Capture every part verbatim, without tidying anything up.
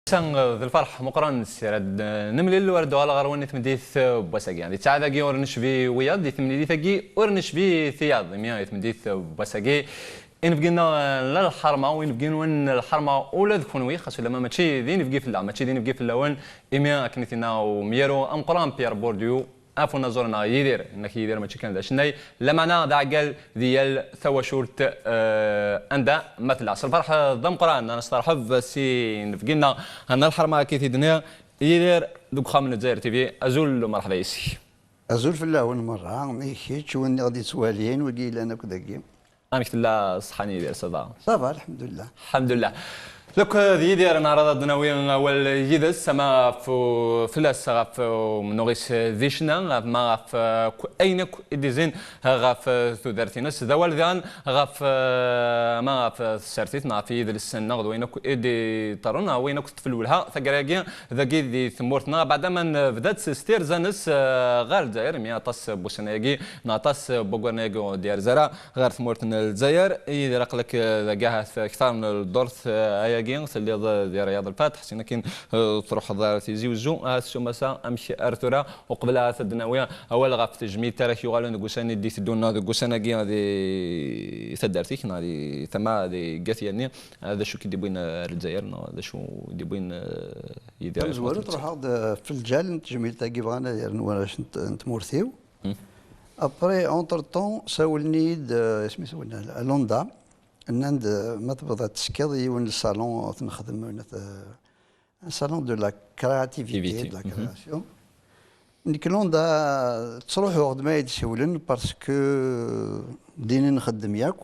Ass-a d lferḥ meqqren s ara d-nemlil, u ara d-uɣaleɣ ɣer-wen i tmeddit n wass-agi. Di tsaɛa-agi ur necbi wiyaḍ, di temlilit-agi ur necbi tiyaḍ, imi i tmeddit n wass-agi inebgi-nneɣ n lḥerma, u inebgi-nwen n lḥerma ula d kenwi, xas ulamma mačči d inebgi fell-aɣ, mačči d inebgi fell-awen, imi akken i t-yenna umyaru ameqqran Pierre Bourdieu, ɣef unaẓur-nneɣ Yidir, nnek Yidir mačči kan d acennay, lameɛna d aɛeggal di yal tawacult, eh, anda ma tella. S lferḥ d ameqqran, ad nesteṛḥeb s inebgi-nneɣ n lḥerma, akka i t-id-nniɣ, Yidir deg uxxam n Lezzayer T V. Azul u merḥba yes-k. Azul fell-awen merra, i kečč, win i ɣ-d-yettwalin, wigi yellan akk dagi. Amek tella ṣṣeḥḥa n Yidir, ça va? Ça va, lḥemdullah. Lḥemdullah. Donc, d Yidir neɛreḍ ad d-nawi awal yid-s, ama ɣef u-, fell-as, ɣef umennuɣ-is di ccna, ama ɣef, eh, k-, ayen akk i d-izzin ɣef, eh, tudert-ines. D awal diɣen ɣef, eh, ama ɣef tsertit, neɣ ɣef yidles-nneɣ, d wayen akk i d-iḍerrun, neɣ wayen akk teṭṭef lwelha taggara-agi dagi di tmurt-nneɣ, beɛda ma nebda-tt s tirza-nnes, eh, ɣer Lezzayer, imi aṭas n wussan-agi, neɣ aṭas n wagguren-agi ur d-yerzi ara ɣer tmurt n Lezzayer. Yidir, aql-ak, eh, dagi ahat kter n ddurt, eh, ayagi, telliḍ, eh, di Ryaḍ Lfatḥ, sin akin, eh, truḥeḍ ar Tizi Uzzu, ahat s umata, amek ar tura, uqbel ahat ad d-nawi awal ɣef tejmilt ara k-yuɣalen deg ussan i d-iteddun, neɣ deg ussan-agi di taddart-ik, neɣ di tama, di Gat Yanni, eh, d acu k-id-iwwin, eh, ar Lezzayer, neɣ d acu i d-iwwin, eh, Yidir ar tmurt n Lezzayer? Truḥeɣ-d, eh, f lǧal n tejmilt-agi bɣan ad yernu warrac n t-, n tmurt-iw. Après, entre-temps, sawlen-iyi-d, euh, isem-is winna, Londa, nnan-d, euh, ma tebɣiḍ ad teskiḍ yiwen n salon, ad t-nexdem, euh, un salon de la créativité, de la création. Nekk Londa, ttruḥuɣ-d ma yi-d-siwlen, parce que din i nxeddem yakk.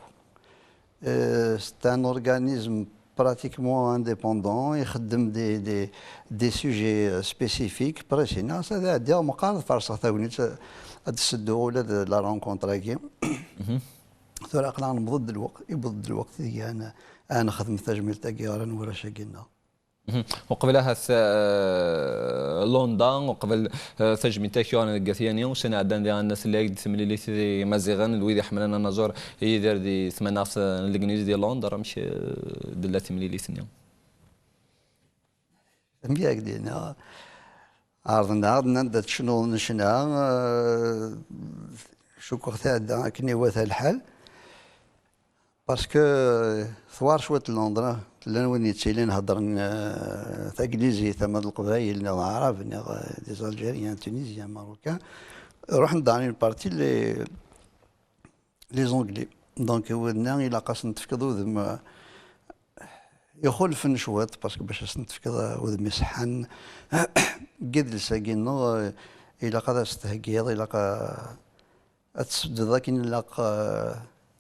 Euh, c'est un organisme pratiquement indépendant, ixeddem des, des, des sujets, euh, spécifiques, précis. Neɣ s ad ɛeddiɣ meqqar ad farseɣ tagnit, ad d-sedduɣ ula d la rencontre-agi. Tura aql-aɣ newweḍ-d lweqt, yewweḍ-d lweqt ideg ad n-, ad nexdem tajmilt-agi ɣer n warrac-agi-nneɣ. Uqbel ahat, eh, Londres, uqbel, eh, tajmilt-agi ɣer deg At Yanni, ussan iɛeddan diɣen tella-d temlilit d Imaziɣen d wid iḥemmlen anaẓur Yidir di tmanaɣt n Legliz di Londres. Amek, eh, d-tella temlilit-nni? Amek i ak-d-yenna? Ɛerḍen-aɣ-d, nnan-d ad tecnuḍ ccna, eh, cukkeɣ tɛedda akken iwata lḥal. Parce que, euh, twar cwiṭ Londres, llan wid yettilin heddren, euh, taglizit, ama d Leqbayel, niɣ Aɛrab, niɣ, euh, des Algériens, Tunisiens, Marocains. Ruḥen dans une partie les, les Anglais. Donc, winna ilaq ad sen-tefkeḍ udem, euh, ixulfen cwiṭ, parce que bac ad sen-tefkeḍ, euh, udem iṣeḥḥan, deg yidles-agi-nneɣ, euh, ilaq ad as-theggiḍ, ilaq, euh, ad tesbeddeḍ akken ilaq, euh,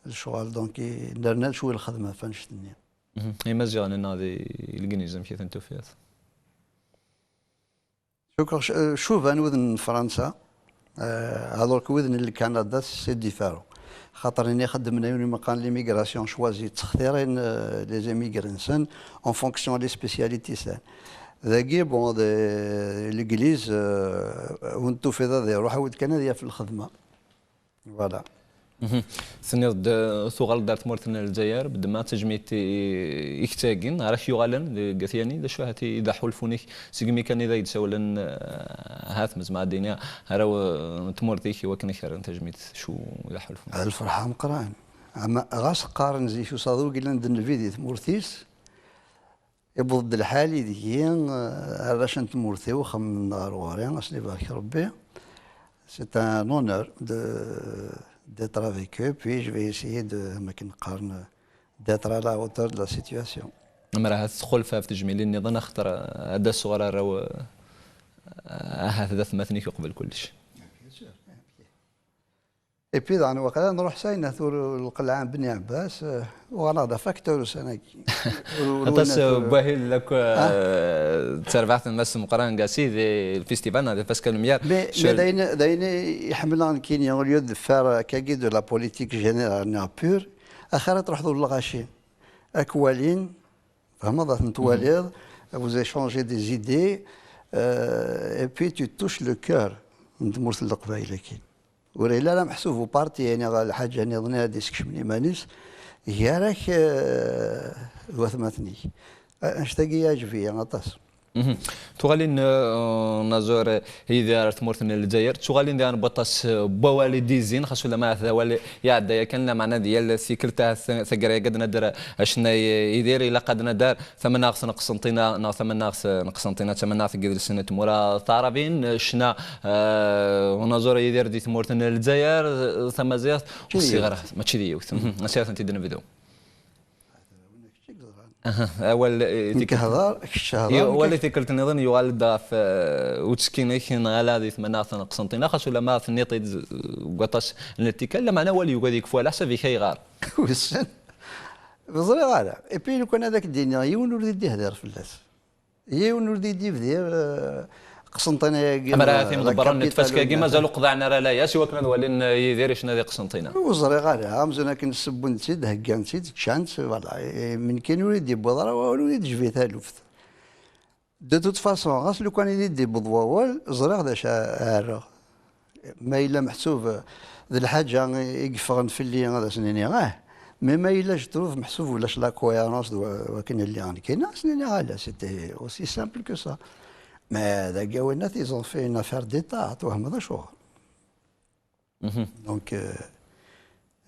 lecɣal, donc, i, nerna cwi lxedma ɣef annect-nni. Imaziɣen-nneɣ di Legliz, amek i ten-tufiḍ? Cukkeɣ c-, euh, cuban wid n Fransa, euh, alors que wid n Lkanada, c'est différent. Xaṭer ini xeddmen ayen umi qqaren l'immigration choisie, ttextirin, euh, les émigrés-nsen en fonction des spécialités-nsen. Dagi, bon, de, Legliz, euh, win tufiḍ ad iruḥ, awi-d kan ad yaf lxedma. Voilà. Tenniḍ-d, eh, tuɣaleḍ-d ar tmurt n Lezzayer, bedd ma d tajmilt i, i k-ttagin, ara k-yuɣalen deg At Yanni, d acu ahat i d aḥulfu-nnek segmi kan i d ak-d-sawlen, eh, ahat ma zemreɣ ad d-iniɣ arraw, eh, n tmurt-ik i wakken ad k-rren tajmilt, acu i d aḥulfu-nnek? Lferḥ ameqqran. Ama ɣas qqaren zik usaḍu i yellan d nnbi di tmurt-is, Yewweḍ-d lḥal ideg-i, eh, arrac n tmurt-iw xemmen ɣer ɣur-i, ad sen-ibarek Rebbi. C'est un honneur de, d'être avec eux, puis je vais essayer de, am akken qqaren, d'être à la hauteur de la situation. Amer ahat txulef ɣef tejmilin nniḍen, axaṭer, eh, ad d-aseɣ ɣer arraw, eh, ahat d atmaten-ik uqbel kullec. Et puis, daɣen, waqila nruḥ s ayennat ur, ur lqelɛa n Bni Ɛebbas, eh, uɣaleɣ d afaktur ussan-agi. Ur, ur aṭas, winna eh, ur- wahil akk, eh, Ah. Terbaɛt n Mass Meqqran Ngassi di lfestival neɣ di Pascal Lumière. Mais, mais d ayen, d ayen i ḥemmleɣ nekkini, au lieu de faire, euh, akkagi de la politique générale neɣ pure, axir ad truḥeḍ ur lɣaci. Ad k-walin, Tfehmeḍ, ad ten-twaliḍ, vous échangez des idées, euh, et puis tu touches le cœur n tmurt n Leqbayel akkin. Ur yelli ara meḥsub uparti, yani, ɣer lḥaǧa niḍen ara d-iskecmen iman-is, gar-ak, euh, d watmaten-ik. A-, annect-agi yeɛǧeb-iyi aṭas. Tuɣalin n unaẓur Yidir ar tmurt n Lezzayer, tuɣalin diɣen n waṭas n wawal i d-izzin, xas ulamma ahat d awal iɛedda yakan, lameɛna di yal tikkelt ahat taggara-agi ad nader acennay Yidir, ilaq ad nader tamennaɣt n Qsenṭina, neɣ tamennaɣt n Qsenṭina, d tamennaɣt n yidles n tmura taɛrabin, ccna, eh, unaẓur Yidir di tmurt n Lezzayer, tamaziɣt, ur ssiɣ ara, mačči d yiwet. Ad tent-id-nebdu. Aha, awal, eh, nekk tikkelt hḍer, kečč hḍer. Awal i tikkelt nniḍen yuɣal-d ɣef, eh, uttekki-inek neɣ ala di tmanaɣt n Qsenṭina, xas ulamma tenniḍ-t-id deg waṭas n tikkal, lameɛna awal yugi ad yekfu, ɛla ḥsab-ik ayɣer? Wissen. Ur ẓriɣ ara. Et puis, lukan ad ak-d-iniɣ, yiwen ur d-ihdir fell-as. Yiwen ur d-ibdir, eh, Qsenṭina-agi, amer ara, eh, timeḍebbra n tfaska-agi, mazal ur qḍiɛen ara layas i wakken ad walin, eh, Yidir icna di Qsenṭina. Ur ẓriɣ ara, amzun akken ssewwen-tt-id, heggan-tt-id, ččan-tt, voilà. Eh, min kan ur i d-yewwiḍ ara wawal, ur i d-tejbi taluft. De toute façon, ɣas lukan i d-yewweḍ wawal, ẓriɣ d acu ara rreɣ. Ma yella meḥsub d lḥaǧa i yeffɣen fell-i ad as-nini ah, mais ma yella je trouve meḥsub ulac la cohérence d wa-, wakken lliɣ nekkini, ad as-nini ala, c'était aussi simple que ça. Mais dagi, a winnat, ils ont fait une affaire d'État, twehmeḍ acuɣer. Donc, euh,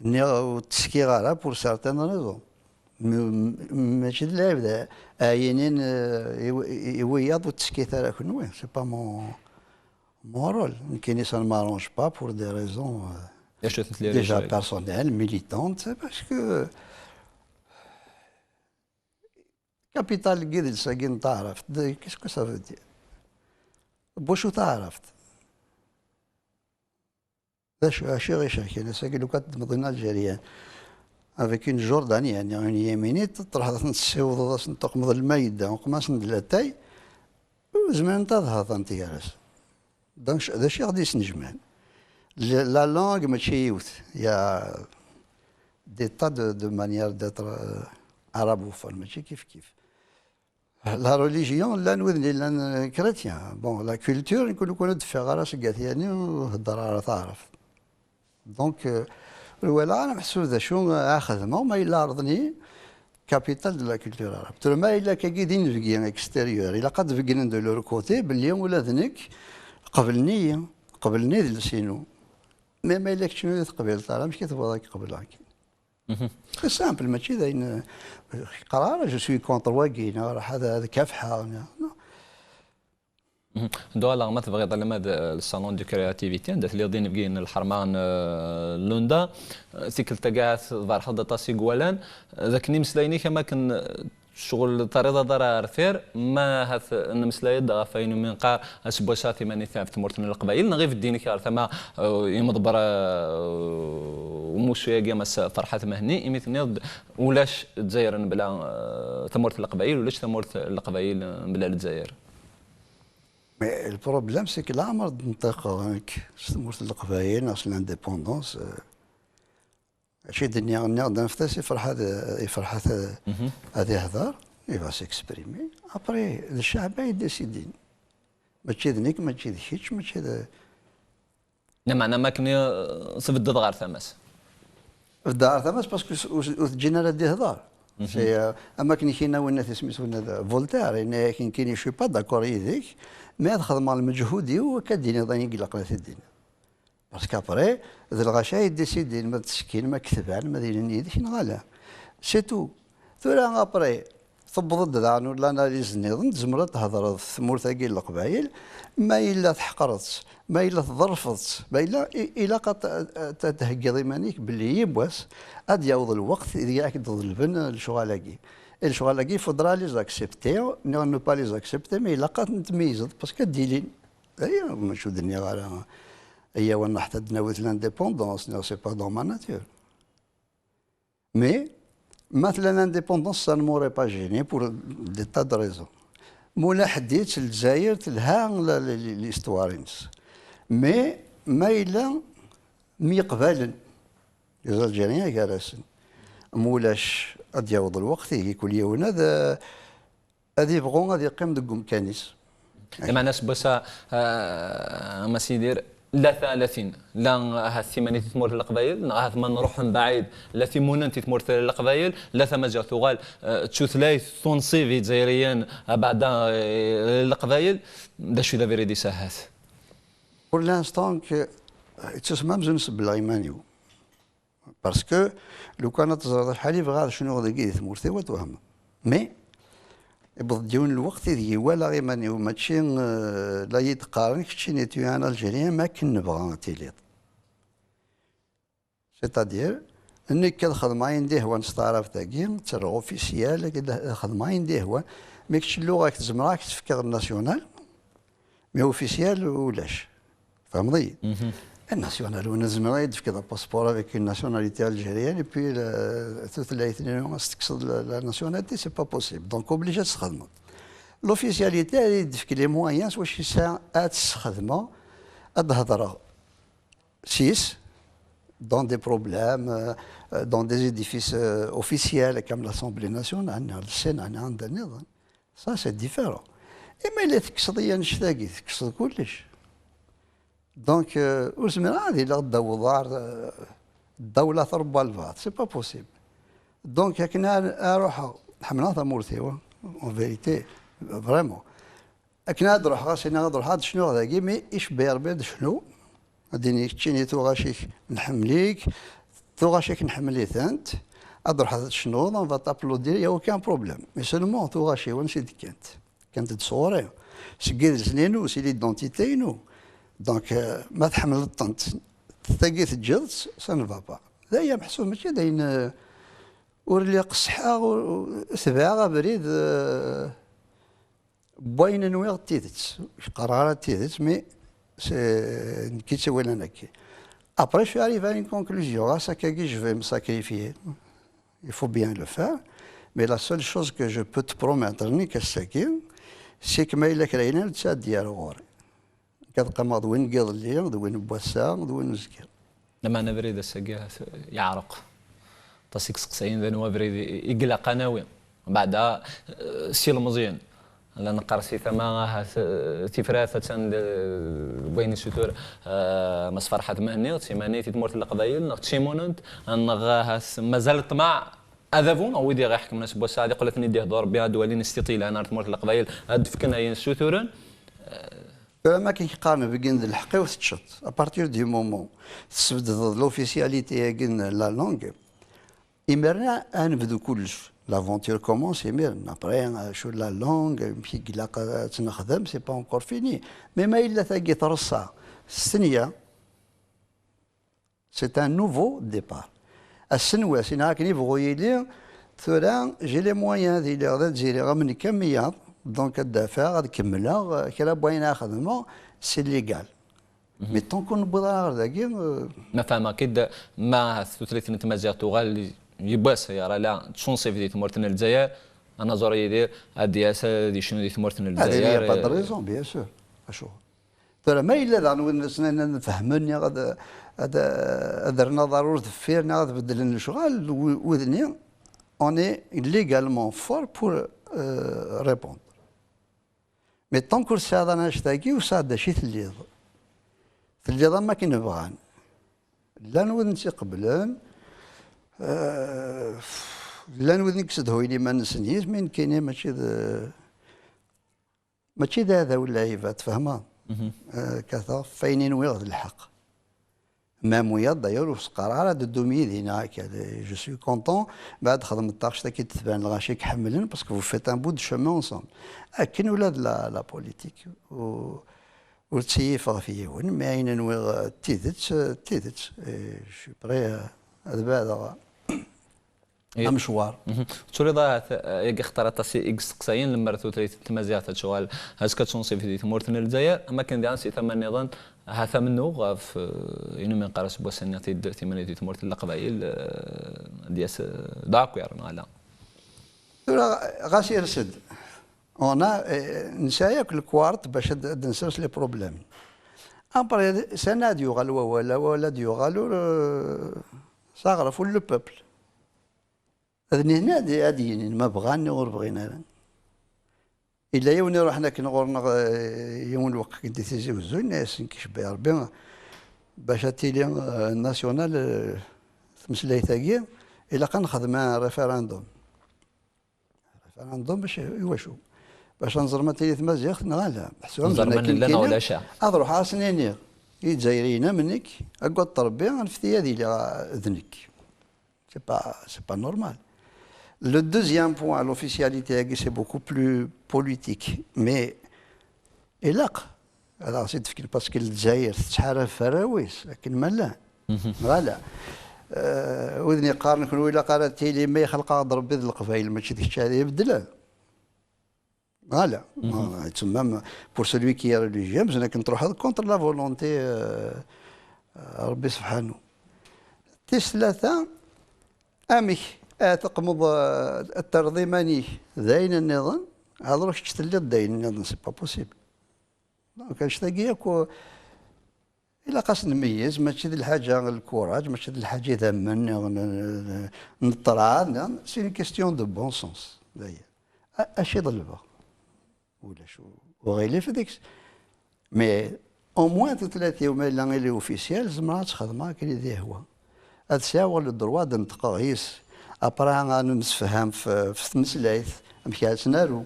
nniɣ ur tteskiɣ ara pour certaines raisons. M-, m-, mačči d lɛib, d a-, ɛyinin, euh, iw-, i, i wiyaḍ ur tteskiɣ ara kenwi. C'est pas mon, mon rôle. Nekkini, ça ne m'arrange pas pour des raisons, euh, déjà personnelles, militantes, c'est parce que capital n yidles-agi n taɛrabt, de, qu'est-ce que ça veut dire? Wacu taɛrabt? D acu, acu i ɣ-icerken ass-agi, lukan tedmeḍ une Algérienne avec une Jordanienne, une Yéménite, truḥeḍ ad ten-tessiwḍeḍ, ad sen-tuqmeḍ lmayda, uqem-asen-d latay, ur zmirent ad hedṛent gar-asen. Donc, d acu i ɣ-d-yesnejman? Le-, la langue mačči yiwet. Il y a des tas de, de manières d'être, euh, arabophone, mačči kif kif. La religion, llan widen yellan, euh, chrétien. Bon, la culture, nekk lukan ur d-ffiɣeɣ ara seg At Yanni, ur heddreɣ ara taɛrabt. Donc, euh, ur walaɣ ara meḥsub d acu, euh, ara xedmeɣ, ma yella ɛerḍen-iyi capitale de la culture arabe. Tura ma yella akkagi d inebgi extérieur, ilaq ad d-beggnen de leur côté belli ula d nekk qeblen-iyi, qeblen idles-inu. Mais ma yella keččini ur teqbileḍ ara, amek i tebɣiḍ ad k-qebleɣ akken? C'est simple, mačči d ayen, euh, qqareɣ ara, je suis contre wagi, neɣ ruḥ ad, ad kafḥeɣ, neɣ, non. Ddu ɣer ma tebɣiḍ, alamma d, euh, le salon de créativité, anda telliḍ d inebgi n lḥerma n, euh, Lunda. Euh, tikkelt-agi ahat tberrḥeḍ-d aṭas i iwalan. Euh, d akken imeslayen-ik am akken, euh, ccɣel terriḍ aḍar ar deffir, ma ahat nemmeslay-d ɣef wayen umi neqqar aseggas-a timanit ɣef tmurt n Leqbayel, neɣ ibeddi-inek ɣer tama, euh, imeḍebber, euh, umussu-agi, a Mass Ferḥat Mhenni, imi tenniḍ-d ulac Lezzayer mebla, euh, tamurt n Leqbayel, ulac tamurt n Leqbayel mebla Lezzayer. Mais le problème, c'est que leɛmer d-nṭiqeɣ nekk s tmurt n Leqbayel neɣ s l'indépendance, euh, acu i d-nniɣ, nniɣ-d anfet-as i Ferḥat, i Ferḥat ad, ad ihder, il va s'exprimer. Après, d cceɛb ay décidin. Mačči d nekk, mačči d kečč, mačči d... Lameɛna, am akken, eh, tbeddeḍ ɣer tama-s. Beddeɣ ɣer tama-s parce que ur, ur teǧǧin ara ad ihder. C'est, euh, am akken i k-yenna winna, isem-is winna d Voltaire, yenna-yak nekkini, je suis pas d'accord yid-k, mais ad xedmeɣ lmeǧhud-iw akka d-tiniḍ ayen i ilaqen ad t-id-tiniḍ. Parce qu'après, d lɣaci ay décidin ma d-ttekkin, ma ketban, ma d ilin yid-k neɣ ala. C'est tout. Tura après, tewweḍ-d daɣen ur l'analyse nniḍen, tzemreḍ ad thedreḍ ɣef tmurt-agi n Leqbayel, ma yella tḥeqreḍ-tt, ma yella tḍerrfeḍ-tt, ma yella i-, ilaq ad t-, ad t-, ad theggiḍ iman-ik belli yiwwas ad d-yaweḍ lweqt ideg ad k-d-ḍelben lecɣal-agi. Et lecɣal-agi, il faudra les accepter, neɣ ne pas les accepter, mais ilaq ad ten-tmeyyzeḍ, parce que ad d-ilin. Aya, mačči ur d-nniɣ ara, aya, wan ḥta ad d-nawi l'indépendance, neɣ c'est pas dans ma nature. Mais, ma tella l'indépendance, ça ne m'aurait pas gêné pour des tas de raisons. Mulaḥ dit, Lezzayer telha la, la, la, l'histoire-ines. Mais, ma yella myeqbalen, les Algériens gar-asen. Mulac, ad d-yaweḍ lweqt, igi kul yiwen ad, ad yebɣu ad yeqqim deg umkan-is. Lameɛna aseggas-a, ah, a Mass Yidir, La talatin, la ahat timanit i tmurt n Leqbayel, neɣ ahat ma nruḥ mbaɛid, la timunent i tmurt n Leqbayel, la tamaziɣt tuɣal, eh, d tutlayt tunṣib Izzayriyen, abeɛda, eh, Leqbayel. D acu i d abrid-is ahat? Pour l'instant, que, eh, yettusemma amzun sebleɣ iman-iw. Parce que, lukan ad teẓreḍ acḥal i bɣiɣ ad cnuɣ dagi di tmurt-iw, ad twehmeḍ. Mais, iwweḍ-d yiwen lweqt ideg iwala iman-iw, mačči, eh, la yi-d-qqaren, keččini tu es un Algérien, ma akken nebɣa ad tiliḍ. C'est-à-dire, nekk ad xedmeɣ ayen d-ihwan s taɛrabt-agi, tterreɣ officiel, ad xedmeɣ ayen d-ihwan, mais kečč lluɣa-k zemreɣ ad k-tt-fkeɣ national, mais officiel ulac. Tfehmeḍ-iyi? National, ur nezmir ad d-tefkeḍ apaspuṛ avec une nationalité algérienne et puis la tutlayt-nni ad s-tekkseḍ la, la nationalité, c'est pas possible. Donc, obligé ad tesxedmeḍ. L'officialité ad yi-d-tefk les moyens s wacu yesɛa ad tesxedmeɣ, ad d-hedreɣ sis dans des problèmes, euh, dans des édifices, euh, officiels, comme l'Assemblée nationale, neɣ le Sénat, neɣ anda nniḍen. Ça, c'est différent. Et ma yella tekkseḍ-iyi annect-agi, tekkseḍ kullec. Donc, euh, ur zmireɣ ad iliɣ ddaw uḍar, euh, ddaw la tṛebba lbaɛḍ. C'est pas possible. Donc, akken ara, ara ruḥeɣ, ḥemmleɣ tamurt-iw, en vérité, vraiment. Akken ad ruḥeɣ, as-iniɣ ad ruḥeɣ ad cnuɣ dagi, mi icebbi Rebbi ad cnu, ad d-ini keččini tuɣac-ik nḥemmel-ik, tuɣac-ik nḥemmel-itent, ad ruḥeɣ ad cnuɣ, on va t'applaudir, y a aucun problème. Mais seulement tuɣac-iw ansi d-kkant? Kkant-d sɣur-i. Seg idles-inu, si l'identité-inu. Donc, euh, ma tḥemmleḍ-tent, tagi teǧǧiḍ-tt, ça ne va pas. D aya meḥsub, mačči d ayen, euh, ur lliɣ qesḥeɣ, ur, ur, tebɛeɣ abrid, euh, n wayen nwiɣ d tidet. Ur qqareɣ ara d tidet, mais c'est, nekk i tt-iwalan akka. Après, je suis arrivé à une conclusion. Ɣas akkagi, je vais me sacrifier. Il faut bien le faire. Mais la seule chose que je peux te promettre, nekk ass-agi, c'est que ma yella kra yellan, ad tt-ad d-yerr ɣur-i. Nekk ad qqimeɣ d win n yiḍelli, d win n wass-a, d win n uzekka. Lameɛna abrid ass-agi ahat yeɛreq. Aṭas i iseqsayen d anwa abrid i, i ilaq ad nawi. Beɛda, eh, s yilmeẓyen. La neqqar si tama ahat, eh, tifrat attan d, d wayen isutur, eh, Mass Ferḥat Mhenni, d timanit i tmurt n Leqbayel, neɣ d timunent, neɣ ahat mazal ṭṭmeɛ adabu, neɣ wid i ɣ-iḥekmen aseggas-a, ad iqqel ad ten-id-ihdu Rebbi, ad walin s tiṭ yelhan ar tmurt n Leqbayel, ad d-fken ayen ssuturen. Tura ma akken qqaren, beggen d lḥeqq-iw teččeḍ. À partir du moment tessebddeḍ l'officialité-agi n la langue, imiren ad nebdu kullec. L'aventure commence imiren. Après, euh, sur la langue, amek i ilaq ad tt-nexdem, c'est pas encore fini. Mais ma yella tagi treṣṣa s tenya, c'est un nouveau départ. Ass n wass, ina akken ibɣu yili, tura, j'ai les moyens ad iliɣ d azziriɣ am nekk am wiyaḍ, donc ad d-afeɣ, ad kemmleɣ, euh, kra n wayen ara xedmeɣ, c'est légal. Mais tant qu'on newweḍ ara ɣer dagi, euh, Ma fehmeɣ-k-id, ma ahat tutlayt n tmaziɣt tuɣal yiwwas yerra la d tunṣibt di tmurt n Lezzayer, anaẓur Yidir ad d-yas ad yecnu di tmurt n Lezzayer. Ah, il y a pas de raison, bien sûr. Acuɣer? Tura, ma yella daɣen win nesnan ad fehmen, neɣ ad, ad, ad rren aḍar ur deffir, neɣ ad beddlen lecɣal, wi-, wid-nni, on est légalement fort pour, euh, répondre. Mais tant que ur tesɛiḍ ara annect-agi, ur tesɛiḍ d acu i telliḍ. Telliḍ am akken bɣan. Llan wid n-tt-iqeblen, euh, llan wid n-, i yessedhuyen iman-nsen yis, mi nekkini mačči d, mačči d aɛdaw n lɛibad, tfehmeḍ? Euh, kkateɣ ɣef wayen i nwiɣ d lḥeqq. Même wiyaḍ, d'ailleurs, ur s-qqareɣ ara ad teddum yid-i, neɣ akka. Je suis content, bɛed xedmet taɣect-agi d-tban lɣaci i iḥemmlen, parce que vous faites un bout de chemin ensemble. Akken ula d la, la politique, ur, ur ttseyyifeɣ ɣef yiwen, mais ayen nwiɣ, euh, d tidet, euh, d tidet. Et je suis prêt, euh, ad beɛdeɣ. Amecwar. Turiḍ ahat, eh, yagi xtar aṭas i, i yesteqsayen, lemmer tutlayt n tmaziɣt ad tuɣal azekka d tunṣibt di tmurt n Lezzayer, am akken diɣen si tama nniḍen, ahat amennuɣ ɣef, eh, inu mi neqqar aseggas-nni tid-, timanit di tmurt n Leqbayel, eh, ad d-yas, eh, d aɛekkiṛ, neɣ ala? Tura, ɣas ires-d. On a, eh, nesɛa yakk le quart bac ad, ad nsers les problèmes. Après, sani ad yuɣal wawal, awal ad yuɣal ur, eh, s aɣref ur le peuple. Ad nihni ad, ad d-yinin ma bɣan neɣ ur bɣin ara. Yella yiwen iruḥen akken ɣur-neɣ, eh, yiwen lweqt akken di Tizi Wezzu, yenna-yasen, kicebbi Rebbi, Bac ad tili, euh, national, euh, tmeslayt-agi, ilaq ad nexdem un référendum. Référendum bac i wacu? Bac ad nẓer ma tili tmaziɣt neɣ ala. Ḥsu amzun akken llan neɣ ulac. Ad ruḥeɣ ad sen-iniɣ i Izzayriyen am nekk, agad Rebbi, anfet-iyi ad iliɣ, euh, d nekk. C'est pas, c'est pas normal. Le deuxième point, l'officialité, c'est beaucoup plus politique. Mais ilaq ad aɣ-tt-id-fken, parce que Lezzayer tettḥarab ɣef warraw-is akken ma llan. Neɣ ala? Euh, widen yeqqaren, kenwi ilaq ara tili ma ixleq-aɣ-d Rebbi d Leqbayel, mačči d kečč ara ibeddlen. Voilà. Même pour celui qui est religieux, mais akken truḥeḍ contre la volonté, euh, Rebbi subḥanu. Tis tlata, amek ad teqmeḍ, euh, ad terreḍ iman-ik d ayen nniḍen, ad ruḥ kečč telliḍ d ayen nniḍen, c'est pas possible. Donc, annect-agi akk, ilaq ad s-nmeyyez, mačči d lḥaǧa n lkuraǧ, mačči d lḥaǧa idammen, n, n, n ṭṭraḍ, non, c'est une question de bon sens, d'ailleurs. A-, acu i ḍelbeɣ? Ulac u-, uɣilif deg-s. Mais au moins tutlayt-iw ma yella elle est officielle, zemreɣ ad tt-xedmeɣ akken i d-ihwa. Ad sɛiɣ le droit ad neṭqeɣ yis. Après, ad nemsefham f, f tmeslayt, amek ara tt-naru,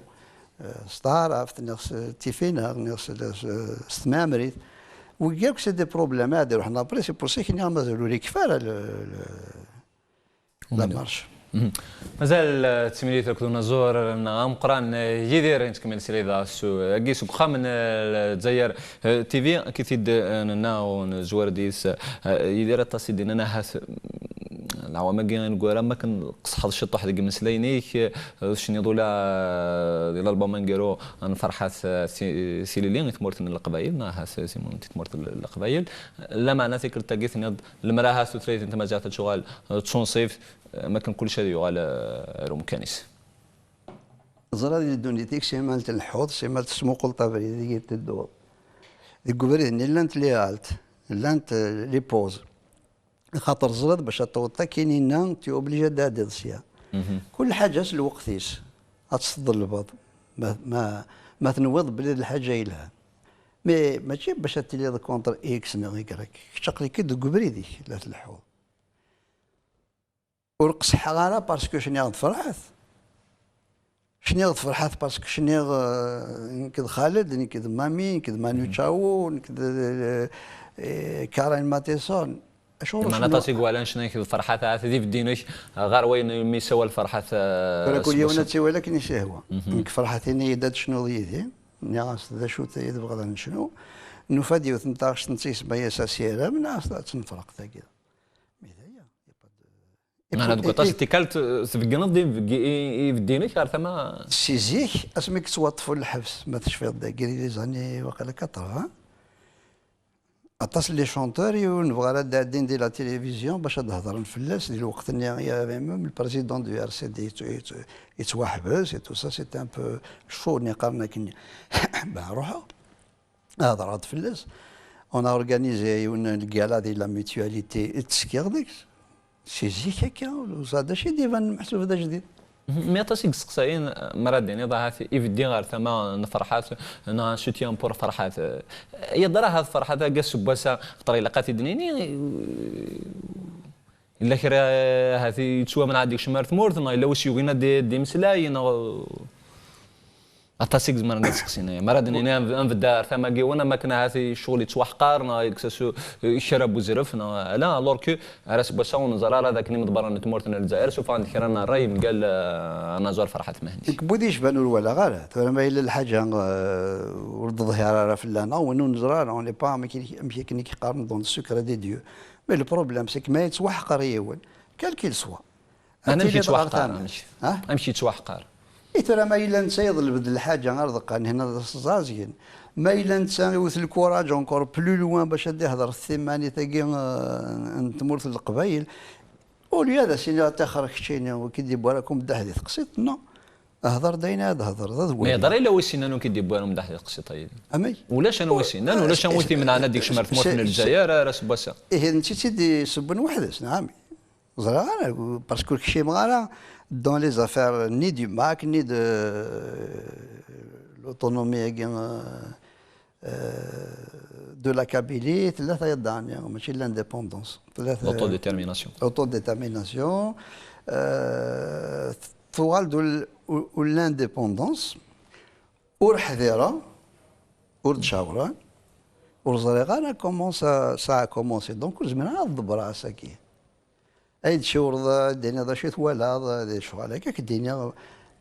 eh, s taɛrabt, neɣ s tifineɣ, neɣ s, s, s tmamrit. Wigi akk c'est des problèmes ad iruḥen après, c'est pour ça que nniɣ mazal ur yekfi ara le, le, la marche. Mazal, eh, d timlilit akked unaẓur-nneɣ ameqqran, eh, Yidir, nettkemmil srid ɣef usu-agi seg uxxam n, eh, Lezzayer, eh, T V, akken i t-id, eh, nenna u nezwar deg-s, eh, Yidir, aṭas i d-yennan ahat, mm, leɛwam-agi ineggura, am akken tqesḥeḍ ciṭuḥ deg imeslayen-ik, eh, tecniḍ ula, eh, di l'album aneggaru n Ferḥat, eh, Si-, Silili i tmurt n Leqbayel, neɣ ahat Simon di tmurt n Leqbayel. Lameɛna tikkelt-agi tenniḍ, lemmer ahat tutlayt n tmaziɣt ad tuɣal, eh, d tunṣibt, eh, am akken kullec ad yuɣal, eh, ar umkan-is. Ẓriɣ di ddunit-ik, simmal tleḥḥuḍ, simmal tesmuquleḍ abrid i d-tedduḍ. Deg ubrid-nni llant les haltes, llant, euh, les pauses. Axaṭer ẓriḍ bac ad tawḍeḍ akkin-inna, tu es obligé ad d-tɛeddiḍ sya. Kul ḥaǧa s lweqt-is, ad tt-tḍelbeḍ, ma, ma, ma tenwiḍ belli d lḥaǧa yelhan. Mais mačči bac ad tiliḍ contre X neɣ Y, kečč aql-ik-id deg ubrid-ik la tleḥḥuḍ. Ur qesḥeɣ ara parce que cniɣ-d Ferḥat. Cniɣ-d Ferḥat parce que cniɣ, euh, nekk d Xaled, nekk d Mami, nekk d Manu Chao, nekk d, euh, euh, Karen Matheson. Acuɣer ur cniɣ? Aṭas i iwalan cniɣ d Ferḥat, ahat d ibeddi-inek ɣer wayen umi yessawal Ferḥat, euh, tura kul yiwen ad tt-iwali akken i s-ihwa. Nekk Ferḥat yenna-yi-d ad tecnuḍ yid-i. Nniɣ-as d acu-t i tebɣiḍ ad necnu? Nufa-d yiwet n taɣect netta yesma-yas Asirem, nniɣ-as ad tt-nefreq tagi. Mais d aya, y a pas de Meɛna deg waṭas n tikkal t-, tbeggneḍ-d i, i, i ibeddi-inek ɣer tama. Si zik, asmi yettwaṭṭef lḥebs, ma tecfiḍ dagi, di les années waqila quatre-vingts, aṭas n les chanteurs i ur nebɣi ara ad d-ɛeddin di la télévision bac ad hedren fell-as. Di lweqt-nni, il y avait même le président du R C D yettw-, yettw-, yettwaḥbes et tout ça, c'était un peu chaud, nni qqaren akken. Ben, ruḥeɣ. Hedreɣ-d fell-as. On a organisé yiwen n lgala di la Mutualité, ttekkiɣ deg-s. Si zik akka, ur ẓriɣ d acu i d-ibanen meḥsub d ajdid. Mais aṭas i yesteqsayen, mi ara d-tiniḍ ahat ibeddi ɣer tama n Ferḥat, neɣ un soutien pour Ferḥat. Yeḍra ahat Ferḥat, aga seg wass-a, xaṭer ilaq ad t-id-nini, Yella kra, eh, ahat yettwamneɛ ad yekcem ar tmurt, neɣ yella wis yugin ad d-, d-imeslay, neɣ, eh, aṭas i izemren ad seqsin aya. Mi ara d-nini ad, ad nbedda ar tama n yiwen, am akken ahat ccɣel yettwaḥqar, neɣ yekkes-as u-, kra n uzref, neɣ ala, alors que ar aseggas-a ur neẓri ara d akken imeḍbaren n tmurt n Lezzayer suffɣen-d kra n ṛṛay mgal, eh, anaẓur Ferḥat Mhenni. Nekk n wid yecban ur walaɣ ara. Tura ma yella lḥaǧa, eh, ur d-teḍhir ara fell-aneɣ, win ur neẓri ara, on n'est pas, amek i, amek akken i k-qqaren, dans le secret des dieux. Mais le problème, c'est que ma yettwaḥqer yiwen, quel qu'il soit. Amek yettwaḥqar? Amek? Ha? Amek yettwaḥqar? I tura ma yella netta yeḍleb-d lḥaǧa ar deqqan, hna d as-ẓẓazgen. Ma yella netta iwet lkuraǧ encore plus loin bac ad d-ihder timanit-agi, eh, n tmurt n Leqbayel. Au lieu ad as-iniɣ, ṭixer keččini, ur k-id-iwwi ara kum ddaḥ di teqsiṭ, non. Hder-d ayen ad d-thedreḍ, ad. Mais yeḍra yella wis yennan ur k-id-iwwi ara umdaḥ di teqsiṭ-agi. Amek? Ulac anwa wis yennan, ulac anwa i t-imenɛen ad d-ikcem ar tmurt n Lezzayer ar aseggas-a. Ihi d netta i tt-id-yessewwen weḥd-s, neɣ amek? Ẓriɣ ara, parce que ur kcimeɣ ara dans les affaires ni du MAK, ni de l'autonomie-agi, euh, euh, de la Kabylie, tella tayeḍ-nni, mačči l'indépendance. Tella ta- L'autodétermination. Autodétermination. Euh, tuɣal-d ul- ul- l'indépendance. Ur ḥdireɣ, ur d-cawreɣ, ur ẓriɣ ara comment ça, ça a commencé. Donc, ur zmireɣ ad ḍebbreɣ ass-agi. Ay d-ciwreḍ, ad d-tiniḍ d acu i twalaḍ, d lecɣal akka, ad k-d-iniɣ,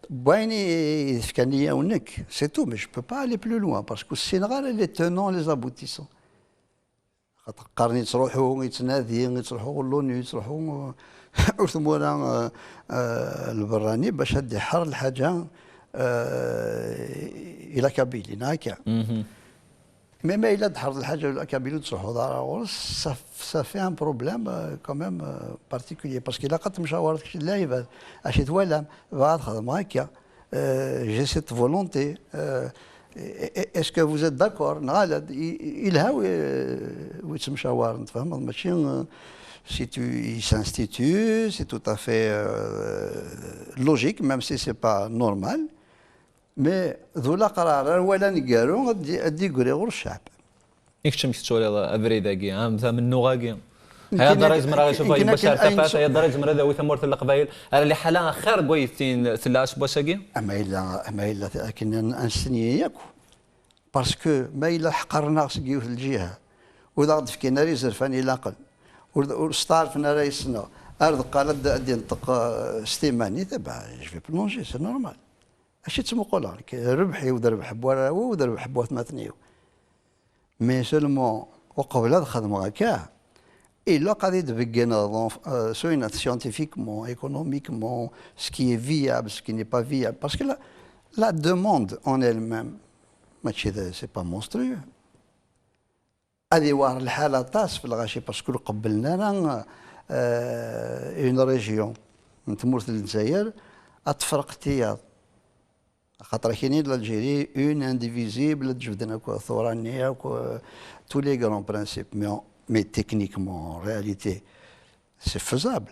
n wayen i d-fkan i yaw nekk, c'est tout, mais je peux pas aller plus loin, parce que ur ssineɣ ara les tenants, les aboutissants. Xaṭer qqaren yettruḥu, yettnadi, yettruḥu ɣer l'ONU, yettruḥu ɣer tmura, euh, euh, lberrani bac ad d-iḥer lḥaǧa, euh, i la Kabylie, neɣ akka? Mais ma yella d-tḥerḍ lḥaǧa i la Kabylie ur tettruḥuḍ ara ɣur-s, ça, ça fait un problème, euh, quand même, euh, particulier. Parce que ilaq ad temcawareḍ kečč d lɛibad. Acu twalam? Bɣiɣ ad xedmeɣ akka. Euh, j'ai cette volonté. Euh, est-ce que vous êtes d'accord? Neɣ ala, i- i- ilha wi- wi ttemcawaren, tfehmeḍ? Mačči, euh, si tu, il s'institue, c'est tout à fait, euh, logique, même si c'est pas normal. Mais d ulaqrar ar wala neggaru ad d- ad d-iggri ɣur ccɛeb. I kečč amek tettwaliḍ abrid-agi, am tamennuɣ-agi? Aya d ara yezmer ara yecuf Bacar Tafat, aya d ara yezmer ad yawi tamurt n Leqbayel ar liḥala xir n wayen tella aseggas-agi? Ama yella, ama yella akken ad nstenyi yakk. Parce que ma yella ḥqaren-aɣ seg yiwet lǧiha, ur d aɣ-d-fkin ara izerfan ilaqen, ur, ur steɛṛfen ara yes-neɣ, ar d qqal ad, ad d-inṭeq, euh, s timanit, eh ben, je vais plonger, c'est normal. Acu ttmuquleɣ nekk? Rrbeḥ-iw d rrbeḥ n warraw-iw d rrbeḥ n watmaten-iw. Mais seulement, uqbel ad xedmeɣ akka, ilaq ad d-beggneḍ, euh, scientifiquement, économiquement, ce qui est viable, ce qui n'est pas viable. Parce que la, la demande en elle-même, mačči d, c'est pas monstrueux. Ad iwɛer lḥal aṭas f lɣaci, parce que ur qebblen ara, euh, une région n tmurt n Lezzayer ad tefreq tiyaḍ. Axaṭer akini l'Algérie une indivisible, ad jebden akk tura-nni, akk, euh, tous les grands principes. Mais, en- mais techniquement, en réalité, c'est faisable.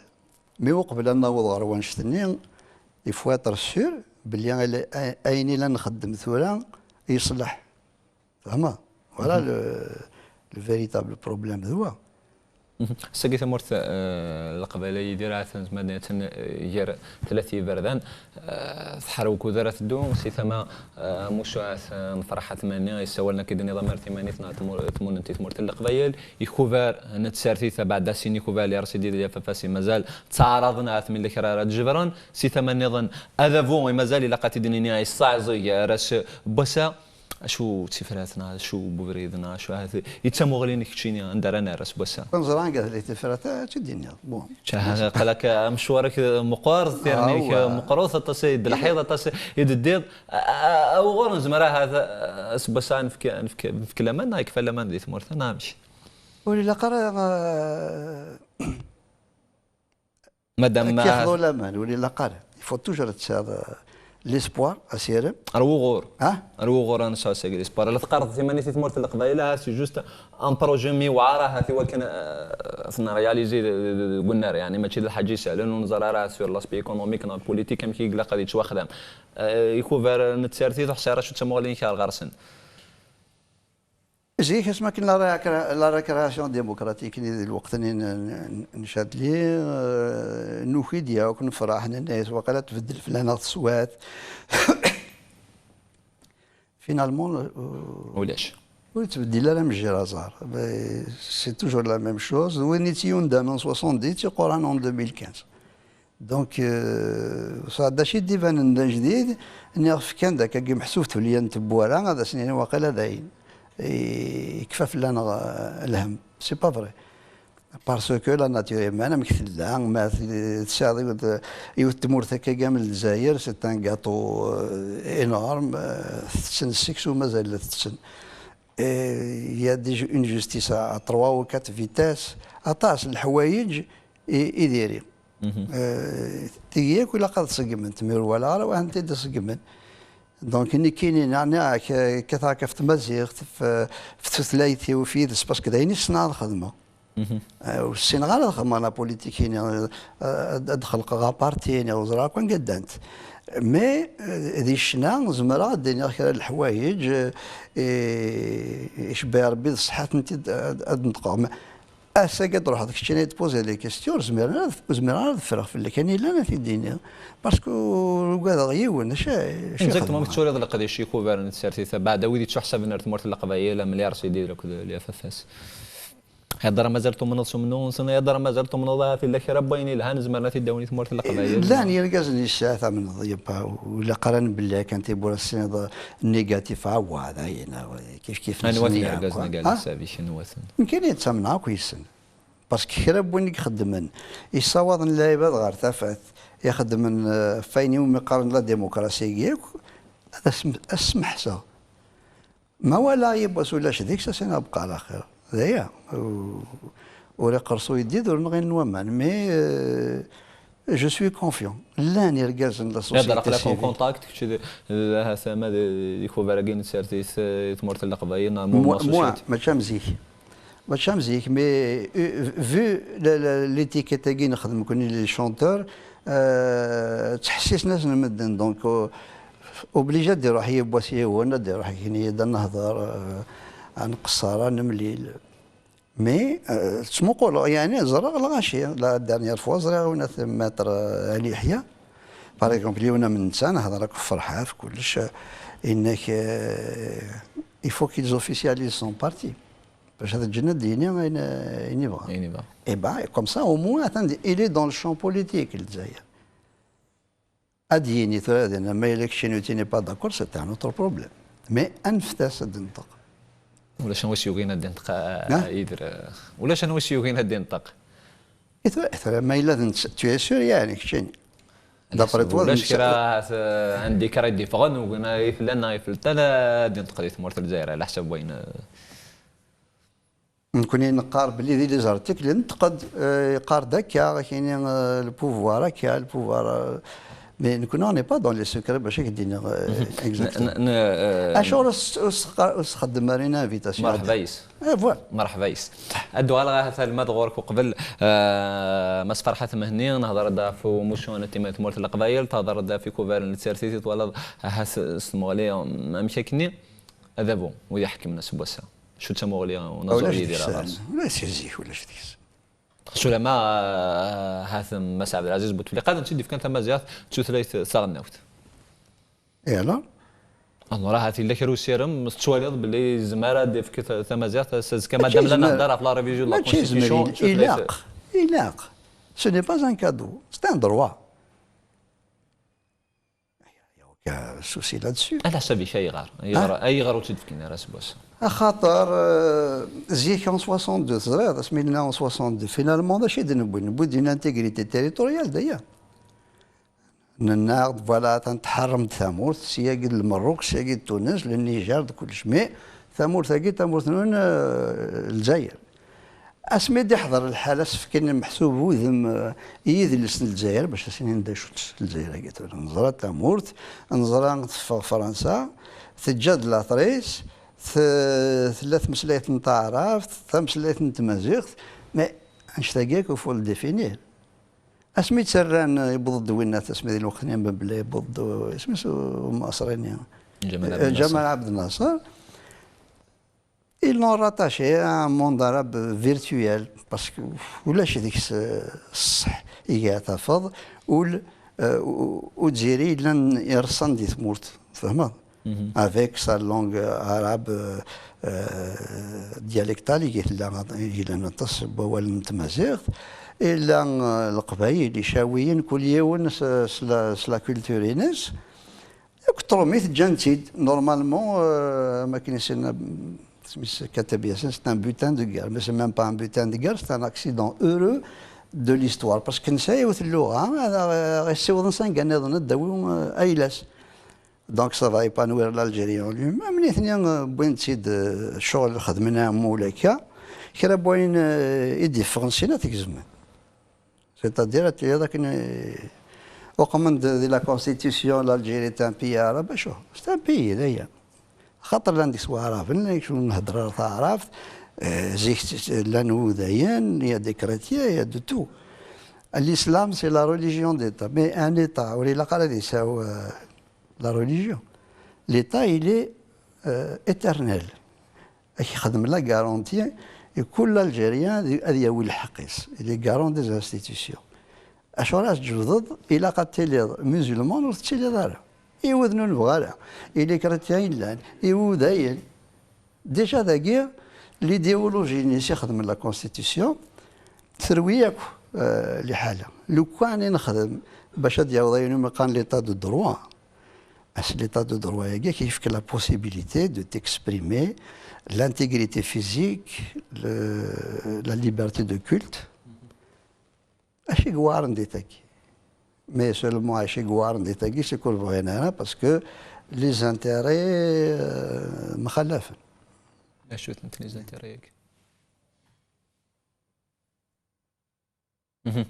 Mais uqbel ad naweḍ ɣer wanect-nni, il faut être sûr belli ay- ayen i la nxeddem tura yeṣleḥ. Tfehmeḍ? Voilà le, le véritable problème d wa. Sagi tamurt, eh, n Leqbayel, Yidir, ahat nezmer ad nini, eh, gar tlata iberdan, eh, teḥrew ukud ara teddu, si tama, eh, amucuɛet, eh, n Ferḥat Mani, yessawalen akka i d-nniḍ amar timanit neɣ tmu-, tmunent i tmurt n Leqbayel, ikubar n tsertit, abeɛda sin ikubar, les R C D, les F F S, mazal ttɛaraḍen, ahat mi yella kra ara d-jebren, si tama nniḍen, adabu, i mazal ilaq ad t-id-nini, yessaɛẓeg ar ass n wass-a, acu d tifrat neɣ acu n ubrid neɣ acu ahat i d tamuɣli-nnek keččini anda ara nerr ass n wass-a? Neẓra anga tella tifrat, ad tt-id-iniḍ. Bon. Aql-ak amecwar-ik meqqer, tirni-k meqqret, aṭas i d-telḥiḍ, aṭas i d-teddiḍ. A, a, a, uɣur nezmer ahat, a, ass n wass-a nefk, nefk, nefk laman neɣ yekfa laman di tmurt-a neɣ amek? Ur ilaq ara, a, Madame, ad k-yexḍu laman, ur ilaq ara. Il faut toujours ad tesɛiḍ, euh, l'espoir, asirem. Ar wuɣur? Ha? Ar wuɣur ad nesɛu sagi l'espoir? La teqqareḍ timanit i tmurt n Leqbayel, ahat c'est juste un projet mi yewɛer, ahat i wakken, euh, ad t-nréaliser de, de, de, deg unnar, yeɛni mačči d lḥaǧa isehlen, ur neẓri ara sur l'aspect économique neɣ politique amek i ilaq ad yettwaxdam. Euh, ikubar n tsertit, ur ḥṣiɣ ara acu d tamuɣli-inek ar ɣer-sen. Zik, asmi akken la récré-, la récréation démocratique-nni di lweqt-nni n, n, n Chadli, euh, nuki-d yakk, nefreḥ, nenna-yas waqila tbeddel fell-aneɣ teswiɛt. Finalement, euh, ulac. Ur yettbeddil ara mejjir aẓar. Mais c'est toujours la même chose. D win i tt-yundan en soixante-dix, d tiqquran en deux mille quinze. Donc, euh, ça, d acu i d-ibanen d ajdid, nniɣ fkan-d akkagi meḥsub tulya n tewwura, ad asen-yini waqila dayen, i-, yekfa fell-aneɣ, euh, lhemm. C'est pas vrai. Parce que la nature humaine, amek tella, ma t-, tesɛiḍ yiwet, yiwet tmurt akkagi am Lezzayer, c'est un gâteau, euh, énorme, euh, tetten sseksu, mazal la tetten. Et il y a des ju-, une justice à, à trois ou quatre vitesses. Aṭas n leḥwayeǧ i, i diri. Euh, tigi yakk ilaq ad ṣeggment, mi ur walaɣ ara waḥen-t-id-ṣeggmen. Donc, nekkini, neɣ, neɣ k-, kkateɣ akka f tmaziɣt, f, f tutlayt-iw, f yidles, parce que d ayen i ssneɣ ad xedmeɣ. Euh, ur ssineɣ ara ad xedmeɣ la politique-ini, euh, ad, ad xelqeɣ aparti-ini, ur ẓriɣ akk anga ddant. Mais, euh, di ccna, zemreɣ ad d-iniɣ kra n leḥwayeǧ, euh, i, icebba Rebbi d ṣṣeḥḥa, ad tent-id ad, ad neṭqeɣ. Mais ass-agi ad d-ruḥeḍ keččini ad d-poser les questions, ur zmireɣ ara ad, ur zmireɣ ara ad ffreɣ fell-ak. Ani llan ad t-id-iniɣ. Parce que ur ugadeɣ yiwen, acu, acu Exactement, ixedmeɣ? Amek tettwaliḍ leqdic ikubaren n tsertit, beɛda wid yettwaḥsaben ar tmurt n Leqbayel, am l'R C D akked l'F F S? Heddṛa mazal tumneḍ s umennuɣ-nsen, heddṛa mazal tumneḍ ahat yella kra n wayen yelhan zemren ad t-id-awin i tmurt n Leqbayel. Llan yergazen yesɛa tamneḍ, yebqa, ur ilaq ara nbelli kan tiwwura s-tiniḍ négatif, awa, dayen, awa, kif kif. Anwa-ten nesni yergazen akk, agi, ha? Leḥsab-ik, anwa-ten? Nekkini ttamneɣ akk yes-sen. Parce que kra n win i ixeddmen, yessawaḍen lɛibad ɣer tafat, ixeddmen, eh, f ayen iwumi qqaren la démocratie-agi akk, ad as-, as-smeḥseɣ. Ma walaɣ yiwwas ulac deg-s, as-iniɣ bqa ɛla xir. D aya. U-, ur iqerṣ uyeddid, ur nɣin waman. Mais, euh, je suis confiant. Llan irgazen, la société civile. Ad aql-ak en contact, kečč d, d, ahat ama d, d ikubar-agi n tsertit, eh, i tmurt n Leqbayel, neɣ mouvement social? Moi, mačči am zik. Mačči am zik, mais, euh, vu la, la, l'étiquette-agi nexdem nekkni les chanteurs, euh, ttḥessisen-asen medden. Donc, euh, obligé ad d-iruḥ yiwwas yiwen, ad d-iruḥ ikni-yi-d ad nehder, euh, ad nqeṣṣer, ad nemlil. Mais, euh, ttmuquleɣ, yeɛni ẓriɣ lɣaci. La dernière fois ẓriɣ win at Maître, euh, Ali Yeḥya. Par exemple, yiwen am netta, nehder akk ferḥat, kullec, euh, inna-k, euh, il faut qu'ils officialisent son parti. Bac ad ǧǧen ad d-yini ayen, ayen yebɣa. Ayen yebɣa. Eh ben, comme ça, au moins, atan, il est dans le champ politique, Lezzayer. Ad d-yini tura dinna, ma yella keččini tu n'es pas d'accord, c'est un autre problème. Mais anfet-as ad d-yenṭeq. Ulac anwa s-yugin ad d-yenṭeq, a, Yidir, a, ulac anwa s-yugin ad d-yenṭeq. I tura, i tura, ma yella d netta, tu es sûr, yeɛni, keččini? D'après toi, ulac kra, ahat, a, anda i kra i d-yeffɣen, ugin, a, i fell-aneɣ, i fell-, ad d-yenṭeq di tmurt n Lezzayer, ɛla ḥsab wayen, a, Nekkni neqqar belli di les articles yenṭeq-d, euh, yeqqar-d akka, akini, euh, le pouvoir akka, le pouvoir, euh, mais nekkni on n'est pas dans les secrets, bac ad k-d-iniɣ, euh, exactement. Acuɣer ur s-, ur s-, ur s-txeddem ara une invitation? Merḥba yes. Eh, voilà. Merḥba yes. Ad d-uɣaleɣ ahat alma d ɣur-k uqbel, euh, Mass Ferḥat Mhenni, nehder-d ɣef umuccu antimay n tmurt n Leqbayel, tehder-d ɣef ikubaren n tsertit i twalaḍ ahat s tmuɣli, amek akkenni? Adabu, wid iḥekmen ass n wass-a. Acu d tamuɣli unaẓur Yidir Aɣars? Ulac si zik, ulac deg-s. Sulama, ah, hat Mass Ɛebdelɛaziz Butefliqa, ad tent-id-yefkan tamaziɣt d tutlayt taɣelnawt. Et alors? Alors, ahat yella kra usirem, tettwaliḍ belli yezmer ad d-yefk ta-, tamaziɣt, ass azekka, madame la nehder ɣef la révision de la constitution, mačči yezmer, il-, ilaq, ilaq. Ce n'est pas un cadeau, c'est un droit. Il y a aucun souci là-dessus. Ɛla ḥsab-ik ayɣer? Ayɣer, ayɣer ur tt-id-fkin ara seg wass-a? Axaṭer, euh, zik en soixante-deux, teẓriḍ, asmi nella en soixante-deux, finalement, d acu i d-newwi? Newwi-d une intégrité territoriale, d aya. Nenna-d, voilà, atan tḥerrem-d tamurt, syagi d Lmerruk, syagi d Tunes, le Niger, d kullec. Mais tamurt-agi, tamurt-nwen, euh, Lezzayer. Asmi d-iḥḍer lḥal, asefk-nni meḥsub udem, eh, i yidles n Lezzayer, bac ad s-inin d acu-tt Lezzayer-agi tura. Neẓra tamurt, neẓra teffeɣ Fransa, teǧǧa-d later-is, te-, tella tmeslayt n taɛrabt, tameslayt n tmaziɣt, mais annect-agi akk, il faut le définir. Asmi tt-rran, eh, yewweḍ-d winna, asmi di lweqt-nni n Bebla, yewweḍ-d, eh, isem-is, eh, umaṣri-nni? Ǧamal Ɛebd Nnasser. Ǧamal Ɛebd Nnasser. Ils l'ont rattaché à un monde arabe virtuel, parce que ulac deg-s, euh, ṣṣeḥ, iga tafeḍ, ul, euh, u-, u-, Uzziri yellan ireṣṣan di tmurt, tfehmeḍ? Avec sa langue arabe, euh, euh, dialectale, i yellan, yellan aṭas n wawalen n tmaziɣt, illa, euh, Leqbayel, Icawiyen, kul yiwen s, s la, s la culture-ines. Akk Ṭrumit ǧǧan-tt-id, normalement, euh, am akken i s-yenna, isem-is Kateb Yasin, c'est un butin de guerre. Mais c'est même pas un butin de guerre, c'est un accident heureux de l'histoire. Parce que nesɛa yiwet n lluɣa, ad aɣ-, aɣ-, issiwḍen s anga nniḍen, ad d-tawi, euh, ayla-s. Donc ça va épanouir l'Algérie en lui-même. Nitni, euh, wwin-tt-id, euh, ccɣel xedmen am ul akka. Kra n wayen, euh, i d-yeffɣen syin ad t-gezmen. C'est-à-dire, ad tiliḍ akken, eh, uqmen-d di la constitution, l'Algérie est un pays arabe, acu? C'est un pays, d aya. Xaṭer llan deg-s waɛraben, llan deg-s ur nhedder ara taɛrabt, eh, zik llan wudayen, il y a des chrétiens, il y a de tout. L'islam, c'est la religion d'État. Mais un État, ur ilaq ara ad yesɛu, euh, la religion. L'État, il est, euh, éternel. Ad k-yexdem la garantie i kul Algérien ad yawi lḥeqq-is. Il est garant des institutions. Acuɣer ad tjebdeḍ, ilaq ad tiliḍ musulman, ur tettiliḍ ara. Yiwed ur nebɣi ara. Ili chrétien yellan, iwudayen. Déjà dagi, l'idéologie-nni i s-ixedmen la constitution, terwi akk, euh, liḥala. Lukan i nexdem bac ad d-yaweḍ ayen umi qqaren l'état de droit. As l'état de droit-agi, ak-yefk la possibilité de t'exprimer, l'intégrité physique, le, la liberté de culte. Acu i yewɛren di tagi? Mais seulement acu i yewɛren di tagi, c'est que ur bɣin ara, parce que les intérêts, euh, mxalafen. Acu-tent les intérêts-agi? Mhm.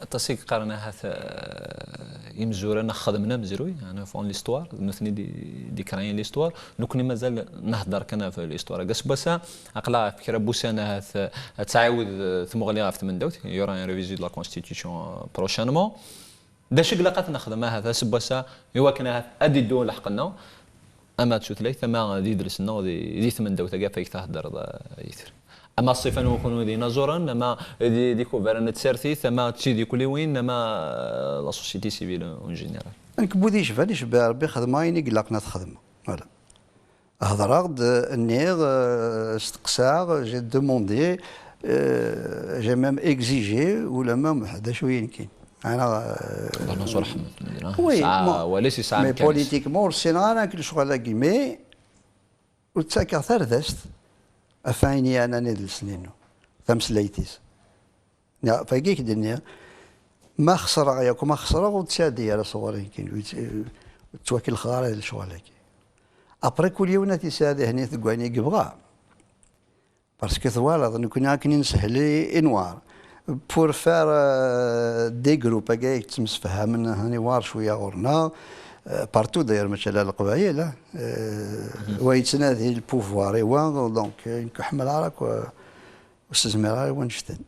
Aṭas i yeqqaren ahat, euh, imezwura neɣ xedmen amezruy, yani, font l'histoire, d nutni di, di créent l'histoire, nekkni mazal nehder kan ɣef l'histoire. Agi aseggas-a, aql-aɣ ɣef kra n wussan ahat, euh, ad tɛiwed, euh, tmuɣli ɣef tmendawt, il y aura une révision de la constitution, euh, prochainement. D acu i ilaq ad t-nexdem ahat aseggas-a, i wakken ahat ad iddu lḥeqq-nneɣ, ama d tutlayt, ama d idles-nneɣ di, di tmendawt-agi ɣef ay theddreḍ, a Yidir. Ama ṣṣifa-nwen kunwi d inaẓuren, ama d, d ikubaren n tsertit, ama d tidikliwin, ama, euh, la société civile en général. Nekk n wid yecban, icebbeḥ Rebbi, xedmeɣ ayen i ilaqen ad t-xedmeɣ. Voilà. Hedreɣ-d, nniɣ, euh, steqsaɣ, j'ai demandé, euh, j'ai même exigé, ulamma d acu yenkin. Ana, euh, Bernard Ḥmed, oui, yesɛa bon, wala yesɛa mais politiquement, ur ssineɣ ara akk lecɣal-agi, mais ur ttakeɣ tardast ɣef wayen yeɛnan idles-nni-inu, tameslayt-is. Niɣ, fagi i k-d-nniɣ, ma xesreɣ yakk, ma xesreɣ, ur ttɛeddi ara sɣur-i, ur tt-, ur ttwakelxeɣ ara di lecɣal-agi. Après, kul yiwen ad t-yesɛi dihin deg wayen i yebɣa. Parce que twalaḍ, nekkni akken i neshel i, i newɛer. Pour faire, euh, des groupes, agi i yettemsefhamen, hani war cwiya ɣur-neɣ, euh, partout d'ailleurs, mačči ala Leqbayel, hein. Euh, wa yettnadi le pouvoir i wa, donc, euh, nekk ḥemmel ara, quoi, ur s-zmireɣ ara i wannect-en.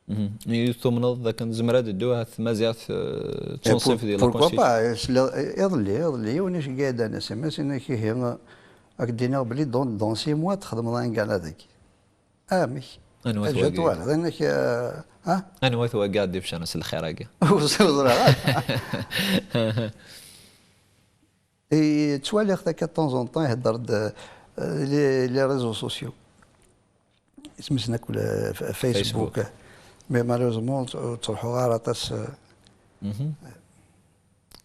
Mhm. I tumneḍ dakken tezmer ad teddu ahat tmaziɣt, euh, d tunṣibt di la constitution? Pourquoi pas? Iḍelli, iḍelli, yiwen iceggeɛ-d Anas Immas, yenna-k, ihi, ad k-d-iniɣ belli dans, dans six mois txedmeḍ un gala dagi. Amek? Anwa-t wagi? Twalaḍ, yenna-k, euh, ah? Anwa-t wagi ad d-ibecren s lxir-agi? Ur ẓriɣ ara. I ttwaliɣ-t akka de temps en temps, ihedder-d, euh, les, les réseaux sociaux. Isem-is akk, euh, f-, Facebook. Facebook. Mais malheureusement, ur tt-, ur ttruḥuɣ ara aṭas, euh. Mhm.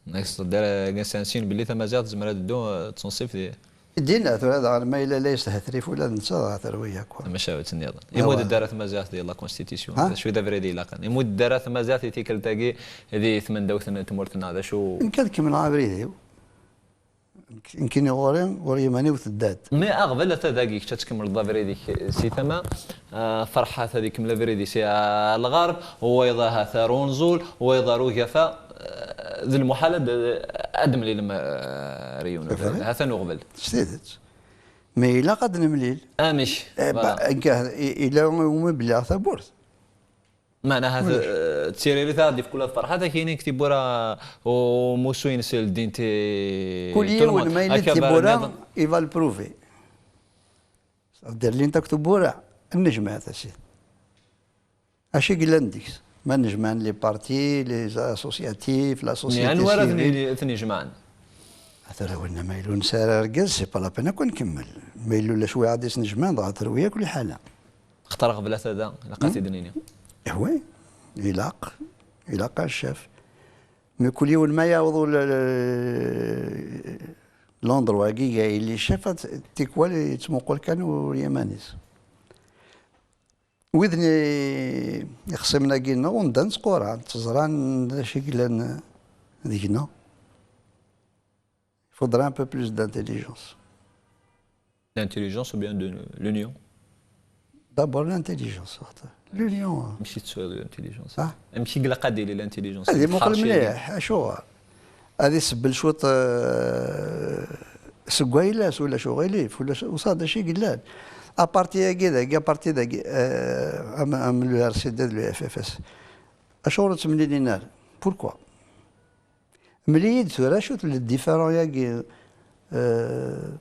Nek s-, dara, nek s-, sin belli tamaziɣt tezmer ad teddu, euh, d tunṣibt di. Dinna, tura daɣen ma yella la yeshetrif ula d netta, dɣa terwi akk. Tamacahut nniḍen. Awa. Imudd-d ara tmaziɣt di la constitution. Ha? D acu i d abrid ilaqen? Imudd-d ara tmaziɣt i tikkelt-agi di tmendawt n tmurt-nneɣ, d acu? Nekk ad kemmleɣ abrid-iw. Nekk-, nekkini ɣur-i, ɣur yiman-iw tedda-d. Mais aɣbel ata dagi, kečč ad tkemmleḍ abrid-ik si tama, ah, Ferḥat ad ikemmel abrid-is si, ah, lɣerb, wayeḍ ahat ar unẓul, wayeḍ ar ugafa, ah, d lmuḥal ad, ad d-temlilem, ah, ar yiwen ubrid. Atan uɣbel. S tidet. Mais ilaq ad nemlil. Amek? Eh, voilà. Ba, nekk, i-, ila umi belliɣ tawwurt. Meɛna ahat, eh, d tiririt ara d-ifk ula d Ferḥat, ad k-yini deg tiwwura umussu-ines ldint i kul yiwen ma yella d tiwwura, il va le prouver. Ça veut dire, llint akk tiwwura, ad nejmeɛ-it a sidi. Acu i yellan deg-s? Ma nejmeɛen les partis, les associatifs, la société civile. Anwa ara ten-, ten-ijemɛen? Tura winna ma yella ur nesɛi ara argaz, c'est pas la peine akk ad nkemmel. Ma yella ulac wi ara d-isnejmaɛen, dɣa terwi akk liḥala. Xaṭer ɣebla tada, ilaq ad t-id-nini. Eh oui, ilaq, ilaq a ccaf. Mkul yiwen ma yaweḍ ula, l'endroit-agi, yili ccaf, ad t-, tikwal yettmuqul kan ur yiman-is. Widen i, ixṣimen-agi-nneɣ ur neddan ttquran, ẓran d acu i yellan deg-neɣ. Il faudra un peu plus d'intelligence. L'intelligence ou bien de l'union? D'abord l'intelligence, l'union. Amek i teswiḍ l'intelligence? Ah. Amek i ilaq ad d-tili l'intelligence? Ad imuqel mliḥ, acuɣer? Ad isebbel cwiṭ, euh, seg wayla-s, ulac uɣilif, ulac, usaḍ d acu i yellan. Aparti-agi dagi, aparti dagi, euh, am, am le R C D d le F F S. Acuɣer ur ttemlilin ara? Pourquoi? Mel-iyi-d tura, acu-t le différent-agi, euh,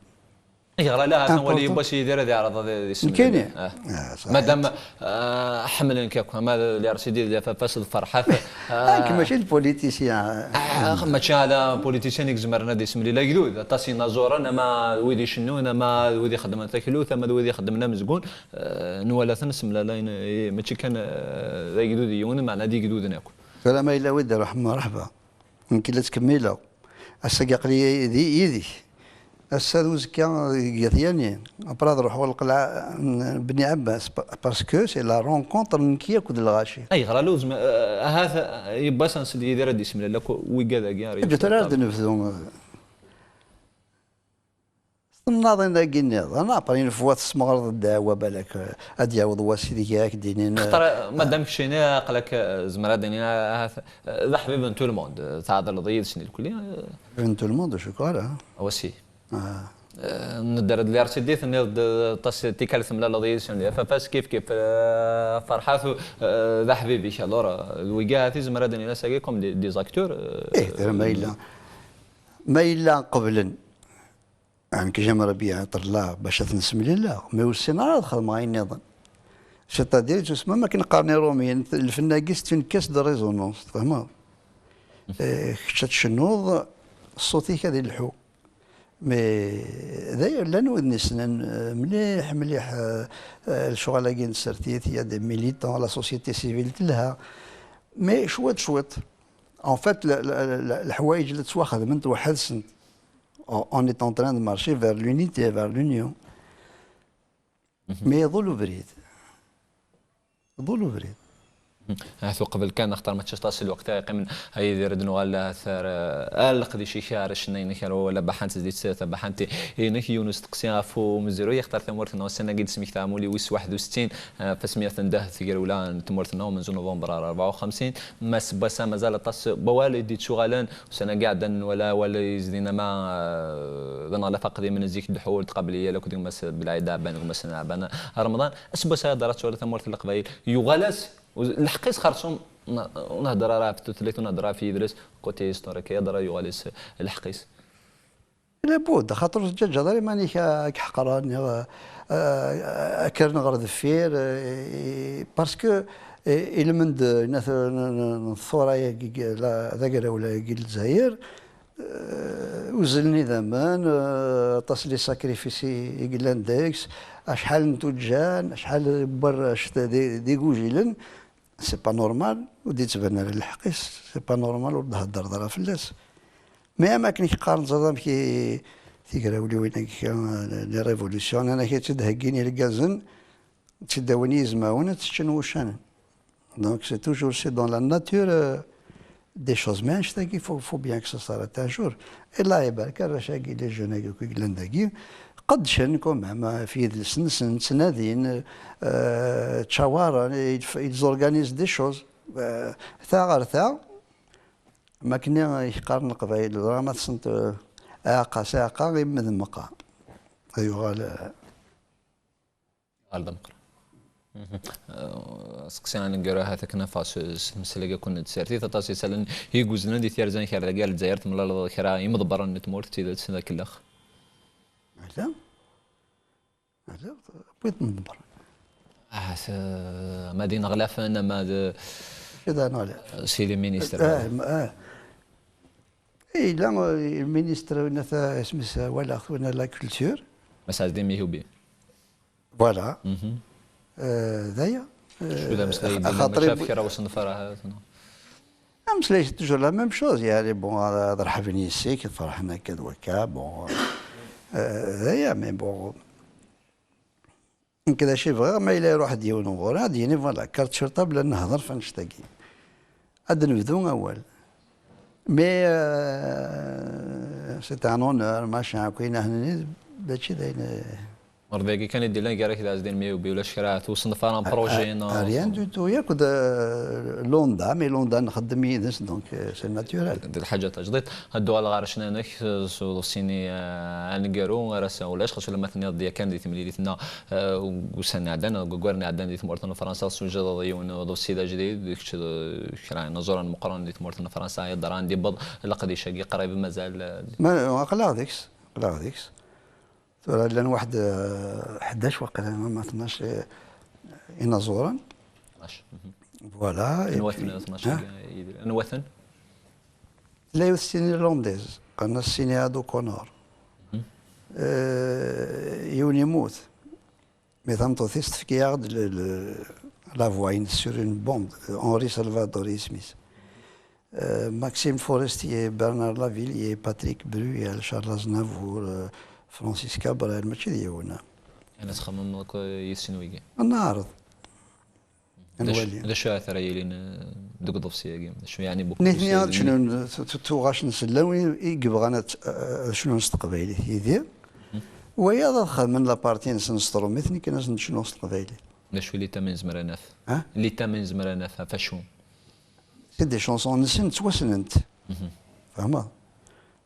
Yeɣra la hatan wali important. Yiwwas Yidir ad iɛreḍ ad isem. Nekkini? Ah. Ah, saḥit. Madam, ah, ḥemmlen-k akk, ama d l'R C D d Lafafas d Ferḥat. Ah, nekk mačči d politicien. Ah, mačči ala politicien i izemren ad isemlil agdud. Aṭas inaẓuren, ama d wid icennun, ama d wid ixeddmen taklut, ama d wid ixeddmen amezgun. Ah, nwala-ten semlalayen, eh, mačči kan, ah, d agdud yiwen, meɛna d igduden akk. Tura ma yella wid iruḥen, merḥba. Nekk la ttkemmileɣ. Ass-agi aql-iyi yid-, yid-k. Ass-a d uzekka deg At Yanni. Après ad ruḥeɣ lqelɛa n Bni Ɛebbas, pa-, parce que c'est la rencontre n nekk akked lɣaci. Ayɣer ala uzma-, eh, ahat, eh, Yiwwas ad nsel Yidir ad d-isemlal akk wigad-agi ar Ǧǧet ara ad nebdu. S temnaḍin-agi nniḍen, après une fois tesmeɣreḍ ddeɛwa, balak, eh, ad d-yaweḍ wass ideg ara k-d-inin, eh, Xaṭer, madam, keččini aql-ak, eh, zemreɣ ad d-iniɣ, ahat, eh, d aḥbib n tout le monde, eh, tɛedleḍ yid-sen irkelli, eh, n tout le monde, je crois, là. Aussi. Ah. Eh, nedder-d l'R C D, tenniḍ-d, eh, aṭas tikkal temlaleḍ yid-sen, Lafafas kif kif, eh, Ferḥat, eh, d aḥbib-ik, alors, eh, d wigi ahat izmer ad d-nini ass-agi comme des, des acteurs, eh, Ih, tura ma yella, ma yella qeblen, nekk j'aimerais bien ṭelleɣ bac ad ten-semlileɣ, mais ur ssineɣ ara ad xedmeɣ ayen nniḍen. C'est-à-dire, justement, akken qqaren Iṛumyen, lfen-agi c'est une caisse de résonance, tfehmeḍ? Eh, kečč ad tcennuḍ, ṣṣut-ik ad ilḥu. Mais d aya, llan widen yessnen, eh, mliḥ, mliḥ, eh, eh, lecɣal-agi n tsertit, il y a des militants, la société civile telha. Mais cwiṭ, cwiṭ. En fait, la, la, la, leḥwayeǧ la ttwaxedment weḥd-sent. On, on est en train de marcher vers l'unité, vers l'union. Mais iḍul ubrid. Iḍul ubrid. Ahat uqbel kan, axaṭer mačči aṭas n lweqt ara yeqqimen, a Yidir, ad nuɣal ahat ar, ar leqdic-ik, ar ccenna-inek, ar wawal abaḥant di tabaḥant-inek, yiwen usteqsi ɣef umezruy, axaṭer tamurt-nneɣ ussan-agi d-smektaɣ amulli wis waḥed u settin, eh, ɣef asmi ara tendeh tegrawla n tmurt-nneɣ, umenzu Nuvember ar rebɛa u xemsin, ma s wass-a mazal aṭas n wawal i d-ittuɣalen, ussan-agi iɛeddan nwala awal yezdin ama, eh, d aneɣlaf aqdim n zik, ddḥul, tqabiliya, akked gma-s Belɛid Ɛebban, gma-s n Ɛebban Remḍan. Aseggas-a, Ḍarat Tura Tamurt n Leqbayel, yuɣal-as lḥeqq-is xerṣum, n-, ur nhedder ara ɣef tutlayt, ur nhedder ɣef yidles, côté historique, Ḍarat yuɣal-as lḥeqq-is. Labud, xaṭer ur teǧǧaǧǧaḍ ara iman-ik ad k-ḥeqren, neɣ, eh, ad k-rren ɣer deffir, eh, parce que, eh, ilmend n, n, n, n tṣura-agi, la, d agrawla-agi n Lezzayer, eh, uzzlen idammen, eh, aṭas n les sacrifices i, i yellan deg-s, acḥal n tuǧǧal, acḥal n warrac d, d, d igujilen, c'est pas normal, ur d-yettban ara lḥeqq-is, c'est pas normal, ur d-theddreḍ ara fell-as. Mais am akken i k-qqaren, ẓer amek i tigrawliwin-agi, les révolutions, anak i tt-id-heggin irgazen, tt-id-awin yizmawen, ad tt-ččen wuccanen. Donc c'est toujours, c'est dans la nature, euh, des choses. Mais annect-agi, faut, faut bien que ça s'arrête un jour. Et là, ibarek arrac-agi, les jeunes-agi akk i yellan dagi, qeddcen quand même, euh, ɣef yidles-nsen, ttnadin, euh, ttcawaren, ils, ils organisent des choses. Euh, ta ɣer ta, am akken i k-qqaren Leqbayel, ẓra ma tessneḍ, euh, aɛeqqa s aɛeqqa, imi d meqqa. Yuɣal, euh, Ɣer d ameqqran. Mhm. Eh, seqsi aneggaru ahat akken ad neffeɣ s, s tmesla-agi akk n tsertit, aṭas n yisallen i iguzzlen di tirza n kra dagi ar Lezzayer, temlaleḍ kra imḍebbren n tmurt, d tidet, d akellex? Ala. Ala, wid n ḍebber. Ahat, eh, ama d ineɣlafen, ama d Kra neɣla. Si les ministres. Ah, ma, ah. Eh, yella, eh, ministre, winna ta, isem-is, eh, walaɣ-t, winna la culture. Mass Ɛezdin Mihubi. Voilà. Mhm. Euh, d aya. Cfu d ameslay Euh, d-yenna, axaṭer mačči i- ɣef kra usenfar ahat, non? Ameslay, c'est toujours la même chose. Yeɛni, bon, ad ṛeḥben yes-k, ad ferḥen akka d wakka, bon. Euh, d aya, mais bon. Nekk d acu i bɣiɣ, ma yella iruḥ-d yiwen ɣur-i, ad d-yini, voilà, carte sur table, ad nehḍer ɣef annect-agi. Ad d-nebdu awal. Mais, euh, c'est un honneur, machin, akk ayen ahnen, mačči d ayen, euh, Ɣer dagi kan i d-illan gar-ak d Ɛezdin Meyubi, ulac kra, ur tewṣem ara un projet, non? Rien du tout, yakk d, euh, l'ONDA, mais l'ONDA nxeddem yid-s, donc, euh, c'est naturel. D lḥaǧa tajdiṭ. Ad d-uɣaleɣ ɣer ccna-nnek, s uḍebsi-nni, euh, aneggaru, ar ass-a ulac, xas ulamma tenniḍ-d yakan di temlilit-nneɣ, euh, ussan iɛeddan, deg waggur iɛeddan di tmurt n Fransa, tessewjdeḍ yiwen n uḍebsi d ajdid, d kečč d kra n iẓuran meqqren di tmurt n Fransa, yeḍran d-yewweḍ leqdic-agi qrib mazal, euh, Ma, aql-aɣ deg-s, aql-aɣ deg-s. Tura llan waḥed, eh, ḥdac waqila, ma tnac, eh, inaẓuren. Tnac, mhm. Voilà, et Anwa-ten puis, tnac-agi, Yidir? Anwa-ten? Tella yiwet tin irlandaise, qqaren-as Sinéad O'Connor. Mhm. Eh, yiwen yemmut. Mais tameṭṭut-is tefka-yaɣ-d le, le, la voix-ines sur une bande. Henri Salvador isem-is. Euh, Maxime Forestier, Bernard Lavilliers, Patrick Bruel, Charles Aznavour, euh, Francis Cabrel, mačči d yiwen. Ad txemmemeḍ akk yid-sen wigi? Ad neɛreḍ. Ad nwali. D acu ara yilin, eh, deg uḍebsi-agi? D acu yeɛni beaucoup Nitni ad cnun, tu-, tu-, tuɣac n sellaw i, i yebɣan ad, ad cnun s teqbaylit yid-i. Mhm. Wayeḍ ad xedmen la partie-nsen s trumit, nekk ad sen-d-cnuɣ s teqbaylit. D acu i lita ma nezmer ad naf? Ha? Lita ma nezmer ad naf, ɣef acu? C'est des chansons-nsen ttwassnent. Mhm. Fehmeḍ?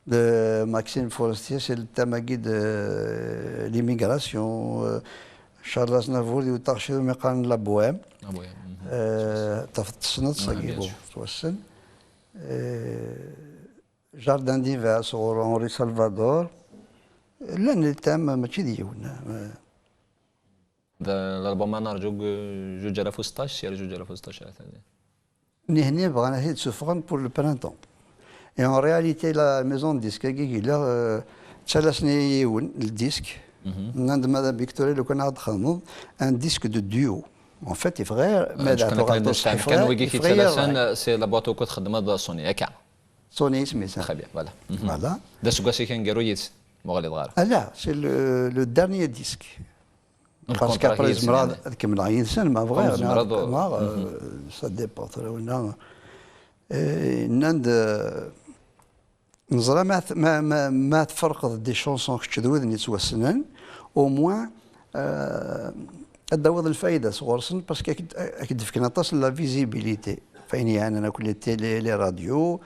De Maxime Forestier, c'est le thème-agi de l'immigration. Euh, Charles Aznavour, d yiwet taɣect iwumi qqaren La Bohème. La Bohème, mhm. Euh, taf-, tessneḍ-tt, ah, agi, bien sûr. Ttwassen. Euh, Jardin d'hiver, sɣur Henri Salvador. Llan les thèmes, mačči d yiwen. Euh, D l'album-a nerǧu deg juǧ alaf u seṭṭac, sya ar juǧ alaf u seṭṭac atan. Nihni bɣan ad t-id-suffɣen pour le printemps. Et en réalité, la maison de disque-agi yella, euh, ttalasen-iyi yiwen, le disque. Mhm. Nnan-d, ma d abiktori, lukan ad txedmeḍ un disque de duo. En fait, yeffeɣ-, ma d aɛtuɣ kan wigi i ttalasen, c'est la boîte ukud txeddmeḍ Sony, akka. Sony isem-is. Très bien, voilà. Mhm. Voilà. D aseggas-ik aneggaru yid-s, ma ur ɣliḍeɣ ara. Ah, la, c'est le, le dernier disque. Parce qu'après, zemreɣ ad kemmleɣ yid-sen, ma bɣiɣ, zemreɣ, euh, ça dépend, tura winna. Eh, nnan-d, eh, neẓra ma t-, ma, ma, ma tferqeḍ des chansons kečč d widen yettwassnen, au moins, eh, ad d-tawiḍ lfayda sɣur-sen, parce que ak-, ak-d-fken aṭas n la visibilité. F ayen yeɛnan akk les télé, les radios,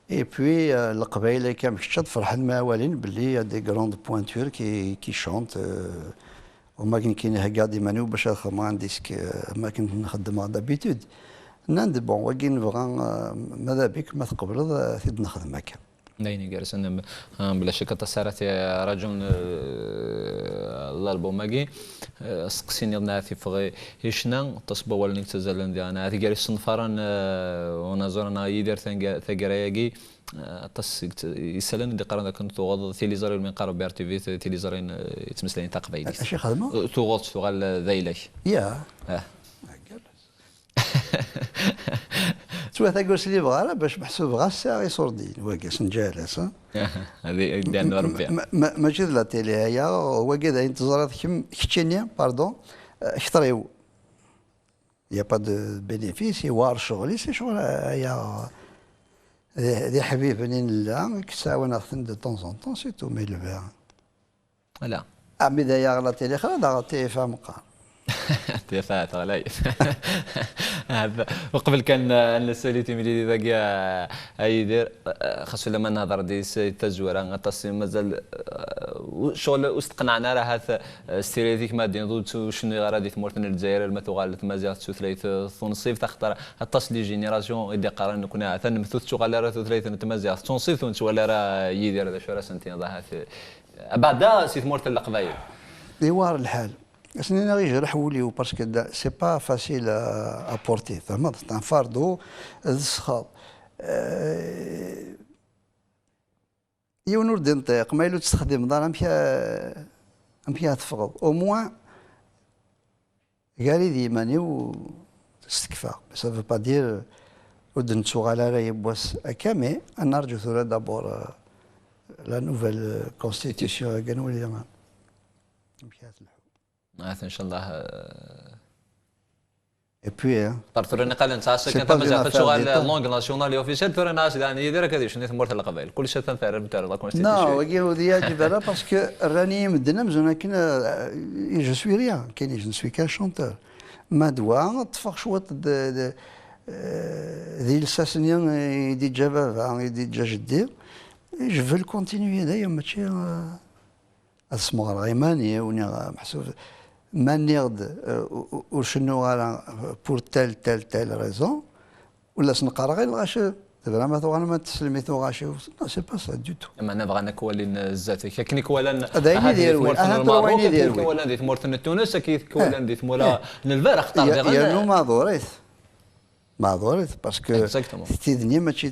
et puis, euh, Leqbayel akka am kečč ad ferḥen ma walin belli il y a des grandes pointures qui, qui chantent, euh, Wama akken nekkini heggaɣ-d iman-iw bac ad xedmeɣ un disque, euh, am akken nxeddem d'habitude. Nnan-d, bon, wagi nebɣa, euh, ma d abik, ma tqebleḍ, euh, ad t-id-nexdem akka. D ayen igerrzen, am, am, bla ccek aṭas ara t-, rajun, euh, l'album-agi. Euh, asteqsi nniḍen ahat iffeɣ i, i ccna, aṭas n wawalen i yettazzalen diɣen, ahat gar isenfaren, euh, unaẓur neɣ Yidir tanga-, taggara-agi, Aṭas seg t-, isalan i d-iqqaren dakken tuɣeḍ tiliẓri, umi neqqar B R T V, t-, tiliẓri n, eh, yettmeslayen taqbaylit. Acu xedmeɣ? Eh, tuɣeḍ-tt tuɣal d ayla-k. Ya. Ah. Ttwataga ur slibeɣ ara bac meḥsub ɣas sɛiɣ iṣurdiyen, wagi, s nǧalas, ha? Ad i-, ad i-d-iɛnu Rebbi. Ma, ma, mačči d la télé aya, wagi d ayen teẓriḍ kemm, keččini, pardon, eh, kter-iw. Il y a pas de bénéfice, yewɛer ccɣel-is, acuɣer aya d, d iḥbiben i nella, i yettɛawaneɣ-ten de temps en temps, c'est tout, mais le vin. Ala. Ami d aya la télé xra, daɣ T F A meqqar. T F A teɣlay. Uqbel kan, eh, ad nessali timlilit-agi, eh, a Yidir, eh, xas ulamma nehder-d i s-, i tazwara, aṭas i mazal, eh, u-, ccɣel ur s-teqneɛen ara, ahat, S tiririt-ik ma d-tiniḍ ur tt-, ur cennuyeɣ ara di tmurt n Lezzayer, alma tuɣal tmaziɣt d tutlayt, eh, tunṣibt, axaṭer aṭas n les générations i d-iqqaren nekkni ahat-an, ur tettuɣal ara tutlayt n tmaziɣt d tunṣibt, ur nettwali ara Yidir d acu ara sen-tiniḍ ahat, eh, abeɛda si tmurt n Leqbayel. Iwɛer lḥal. Ass-nni neɣ yejreḥ wul-iw, parce que da, c'est pas facile à, à porter, tfehmeḍ, c'est un fardeau, d ssxeḍ. Eh, Yiwen ur d-inṭiq, ma yella ur tt-texdimeḍ ara, amek a-, amek ara teffɣeḍ? Au moins, gar-i d yiman-iw stekfaɣ. Ça veut pas dire ur d-nettuɣal ara yiwwas akka, mais ad narǧu tura d'abord, euh, la nouvelle, euh, constitution, ad nwali amek ara telḥu. Ahat, ncallah, eh, Et puis, hein, Ṭer tura niqal n tɛassa kan tamaziɣt ad tuɣal langue nationale et officielle, tura nɛas daɣen Yidir akka ad yecnu i tmurt n Leqbayel. Kullec atan terra terra la constitution. Non, wagi ur d-yeɛǧib ara parce que rran-iyi medden amzun akken, euh, je suis rien, kini, je ne suis qu'un chanteur. Ma d wa, ṭṭfeɣ cwiṭ d, d, euh, di lsas-nni i d-iǧǧa baba, i d-iǧǧa jeddi. Je veux le continuer, d'ailleurs, mačči, euh, ad smeɣreɣ iman-iw, niɣ, meḥsub, ma nniɣ-d, euh, ur, ur cennuɣ ara pour telle, telle, telle raison, ur la sen-qqareɣ i lɣaci, tebra ma tuɣalem ad teslem i tuɣaci. Non, c'est pas ça du tout. Meɛna bɣan ad k-walin zdat-k, akken i k-walan. D ayen i d irwin, ahat tura wayen i d irwin. Akken i k-walan di tmurt n Tunes, akken i k-walan di tmura n Lberx, ṭer diɣen. Yernu maɛdurit. Maɛdurit, parce que tid-nni mačči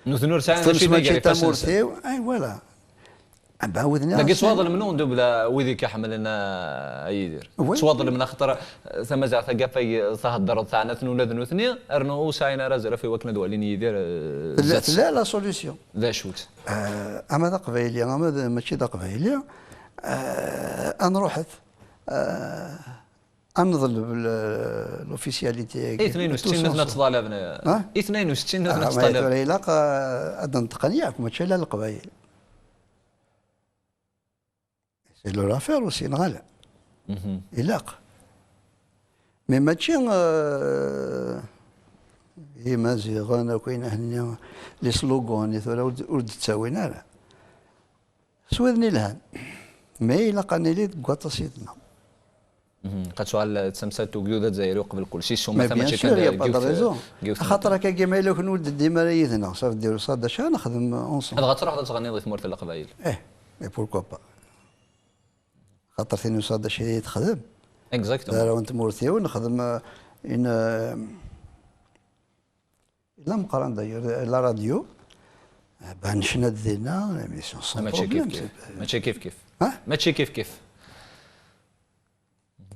nutni ur sɛin d acu i d agerif-asen. Ay, voilà. Dagi ttwaḍelmen undubla wid i k-iḥemmlen a Yidir. Ttwaḍelmen axaṭer tamaziɣt-agi ɣef ay theddreḍ teɛna-ten ula d nutni, rnu ur sɛin ara azref i wakken ad walin Yidir zdat-sen. Tella la solution. D acu-tt? Ama d aqbayli, ama mačči d aqbayli, ad nruḥet. Ad neḍleb l'officialité-agi. I tnayen u settin nutni ad ttḍalaben. I tnayen u settin nutni ad ttḍalaben. Tura ilaq ad d-neṭqen yakk, mačči ala Leqbayel. C'est leur affaire aussi, neɣ ala? Ilaq. Mais mačči Imaziɣen akk ayen ahenni, les slogans-nni tura ur d-ttawin ara. S widen ilhan. Mais ilaq ad nili deg waṭas yid-neɣ. Qed tuɣal d tamsalt ugdud azzayri uqbel kulci, s umata mačči kan deg yiwet. Axaṭer akkagi ma yella kenwi ur d-teddim ara yid-neɣ, ça veut dire usaḍac ad nexdem ensemble. Dɣa ad truḥeḍ ad tɣenniḍ i tmurt n Leqbayel. Eh, et pourquoi pas. Axaṭer tin usaḍac i texdem. Exactement. D arraw n tmurt-iw, nexdem une, Yella meqqran d'ailleurs, la radio, ben necna-d dinna, l'émission sans problème. Mačči kif kif. Mačči kif kif.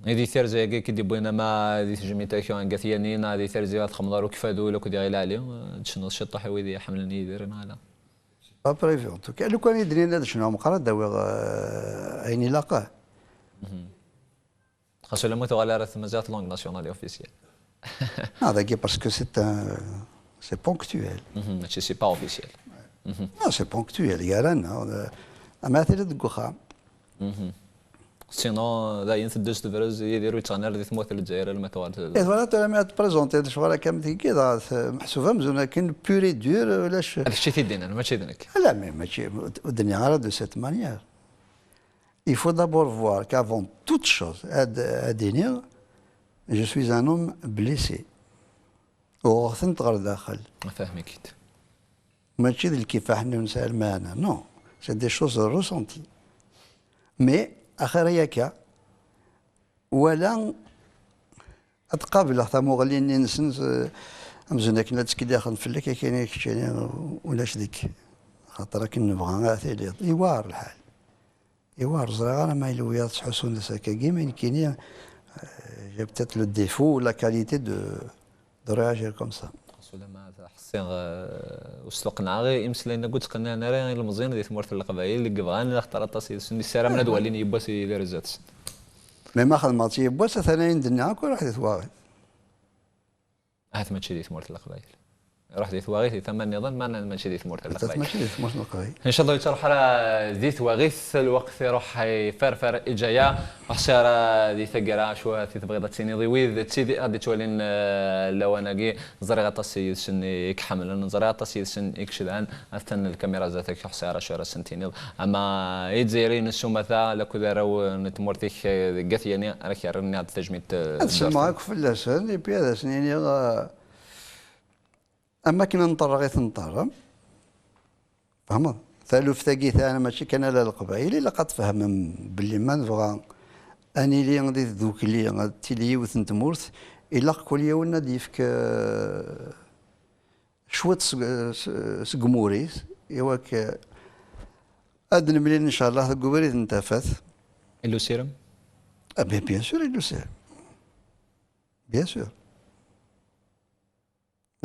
I di terzi-agi i k-id-yewwin ama di tejmilt-agi n Gat Yanin, di terzi ad txedmeḍ ar Ukfadu akked Iɣil Ɛli, ad tecnuḍ ciṭṭaḥ i wid iḥemmlen Yidir neɣ ala? Pas prévu en tout cas. Lukan i d-nnin ad cnuɣ meqqar ad d-awiɣ ayen ilaqen. Xas ulamma tuɣal ara tmaziɣt langue nationale et officielle. Ah, dagi parce que c'est un, c'est ponctuel. Mačči c'est pas officiel. Non, c'est ponctuel, gar-aneɣ. Ama tili deg uxxam. Sinon, dayen teddez tebrez, Yidir ur yettɣenni ara di tmurt n Lezzayer alma tuɣal. Eh, voilà, tura mi ad tprezentiḍ lecɣal akka am tigi, dɣa meḥsub amzun akken pur et dur, ulac. D kečč i t-id-yennan, mačči d nekk. Ala, mais mačči, ur d-nniɣ ara de cette manière. Il faut d'abord voir qu'avant toute chose, ad, ad iniɣ, je suis un homme blessé. Uɣeɣ-tent ɣer daxel. Fahmi-k-id. Mačči d lkifaḥ-nni ur nesɛi lmeɛna, non. C'est des choses ressenties. Mais, axir ay akka, wala ad qableɣ tamuɣli-nni-nsen, amzun akken ad ttkellixen fell-ak, akken i keččini ulac deg-k. Xaṭer akken nebɣa ad tiliḍ. Iwɛer lḥal. Iwɛer, ẓriɣ ara ma yella wiyaḍ ttḥussun d asakagi, mais nekkini, euh, j'ai peut-être le défaut ou la qualité de, de réagir comme ça. Xas ulamma ḥṣiɣ, euh, ur s-tqenɛeɣ i imeslayen-agi ur ttqenniɛen ara ilmeẓyen di tmurt n Leqbayel i yebɣan, axaṭer aṭas yid-sen issaramen ad walin yiwwas i d arzat-sen. Mais ma xedmeɣ-tt yiwwas, atan ayen d-nniɣ akk iruḥ di twaɣit. Ahat mačči di tmurt n Leqbayel. Iruḥ di twaɣit, di tama nniḍen, meɛna mačči di tmurt n Leqbayel. Mačči di tmurt n Leqbayel. Ncallah ur yettruḥ ara di twaɣit, lweqt iruḥ iferfer iǧaya. Ur ḥṣiɣ ara di taggara acu i tebɣiḍ ad tiniḍ i wid d tid ad d-ittwalin, eh, lawan-agi. Ẓriɣ aṭas yid-sen i k-ḥemmlen, ẓriɣ aṭas yid-sen i k-cedhan. Atan lkamira zdat-k, ur ḥṣiɣ ara acu ara sen-tiniḍ. Ama i Lezzayer-ines s umata, lakked arraw n tmurt-ik, eh, deg At Yanni, ara k-yerren niɣ d tajmilt, eh, ad sellmeɣ akk fell-asen, et puis ad asen-iniɣ, eh, am akken ad nṭerreɣ i ten-ṭerrem. Tfehmeḍ? Taluft-agi taɛna mačči kan ala Leqbayel, ilaq ad tfehmem belli ma nebɣa ad nili di tdukli, ad tili yiwet n tmurt, ilaq kul yiwen ad d-yefk, eh, cwiṭ seg, seg umur-is, iwak, eh, ad nemlil, ncallah, deg ubrid n tafat. Illa usirem? Ah, bien, bien sûr, illa usirem. Bien sûr.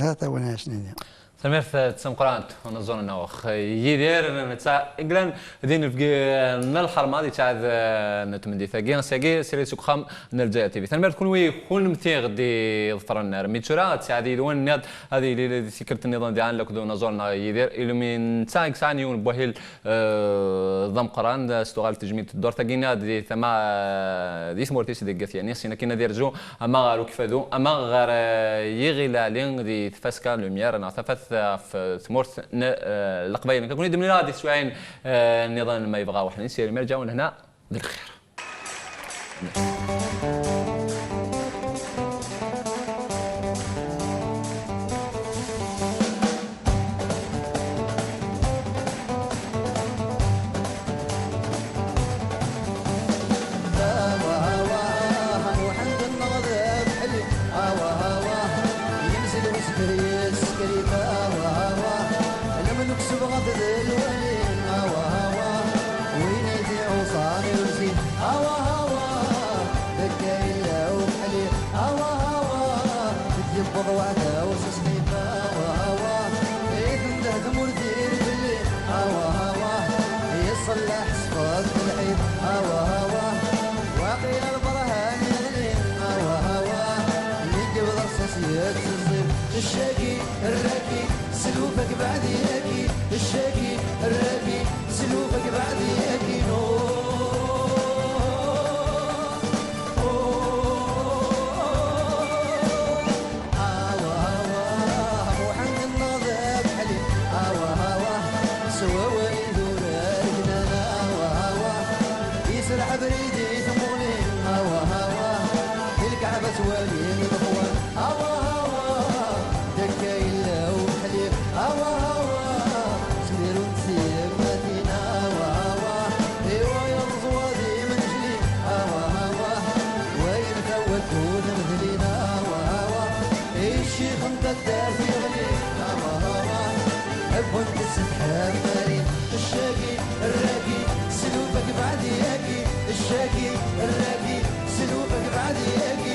Hata win ara s-nini. Tanemmirt d tameqqrant unaẓur-nneɣ Yidir, netta i yellan d inebgi n lḥerma di tɛad n tmendit-agi, ass-agi srid seg uxxam n Lezzayer T V. Tanemmirt kunwi, kunemti ɣ-d-iḍefren. Armi d tura, ttiɛad yid-wen, nniɣ-d ad yili di tikkelt nniḍen diɣen akked unaẓur-nneɣ Yidir Ilumi, netta i yesɛan yiwen n wahil eh, d ameqqran, s tuɣal tejmilt ddurt-agi-nni di tama, eh, di tmurt-is deg At Yanni, syin akkin ad irzu ama ɣer Ukeffadu, ama ɣer, eh, Yiɣil Ɛli di tfaska Lumière, neɣ tafat ɣef tmurt n, eh, Leqbayel. Nekk ad ken-id-mlileɣ di teswiɛin, eh, nniḍen ma yebɣa weḥd-neɣ, syin ma rǧawen hna d lxir. Awah, awah, Muḥend-nneɣ d abeḥli. Awah, awah, yemzel wezger yessekrim. Awah, awah, lemluk sebɣat d lwali. Awah, awah, win i d-iɛuṣan iwzin. Awah, awah, deg yella ubeḥli. Awah, awah, yewweḍ weɛdaw s aṣdid. Awah, awah, i tendeh tmurt irbelli. Awah, awah, yeṣleḥ ṣṣfat n lḥid. Awah, awah, waqila lberhan yeɣli. Awah, awah, mi yebda rṣaṣ yetteẓẓib. Ccaki, rraki, slufak beɛd yaki. Ccaki, rraki, slufak beɛd yaki. Nuh. Awah, awah, Muḥend-nneɣ d abeḥli. Awah, awah, s wawal idurar gnan. Awah, awah, iserreḥ abrid i tmuɣli. Awah, awah, di lkaɛba twali lexwan. Awah, awah, d akka yella ubeḥli. Awah, awah, smirun s tyemmatin. Awah, awah, i wayeḍ ẓwad imennecli. Awah, awah, wayen tawat ur medlin. Awah, awah, i ccix n taddart yeɣli. Awah, awah, wwin-t s tḥemmarin. Ccaki, rraki, slufak beɛd yaki. Ccaki, rraki, slufak beɛd yaki.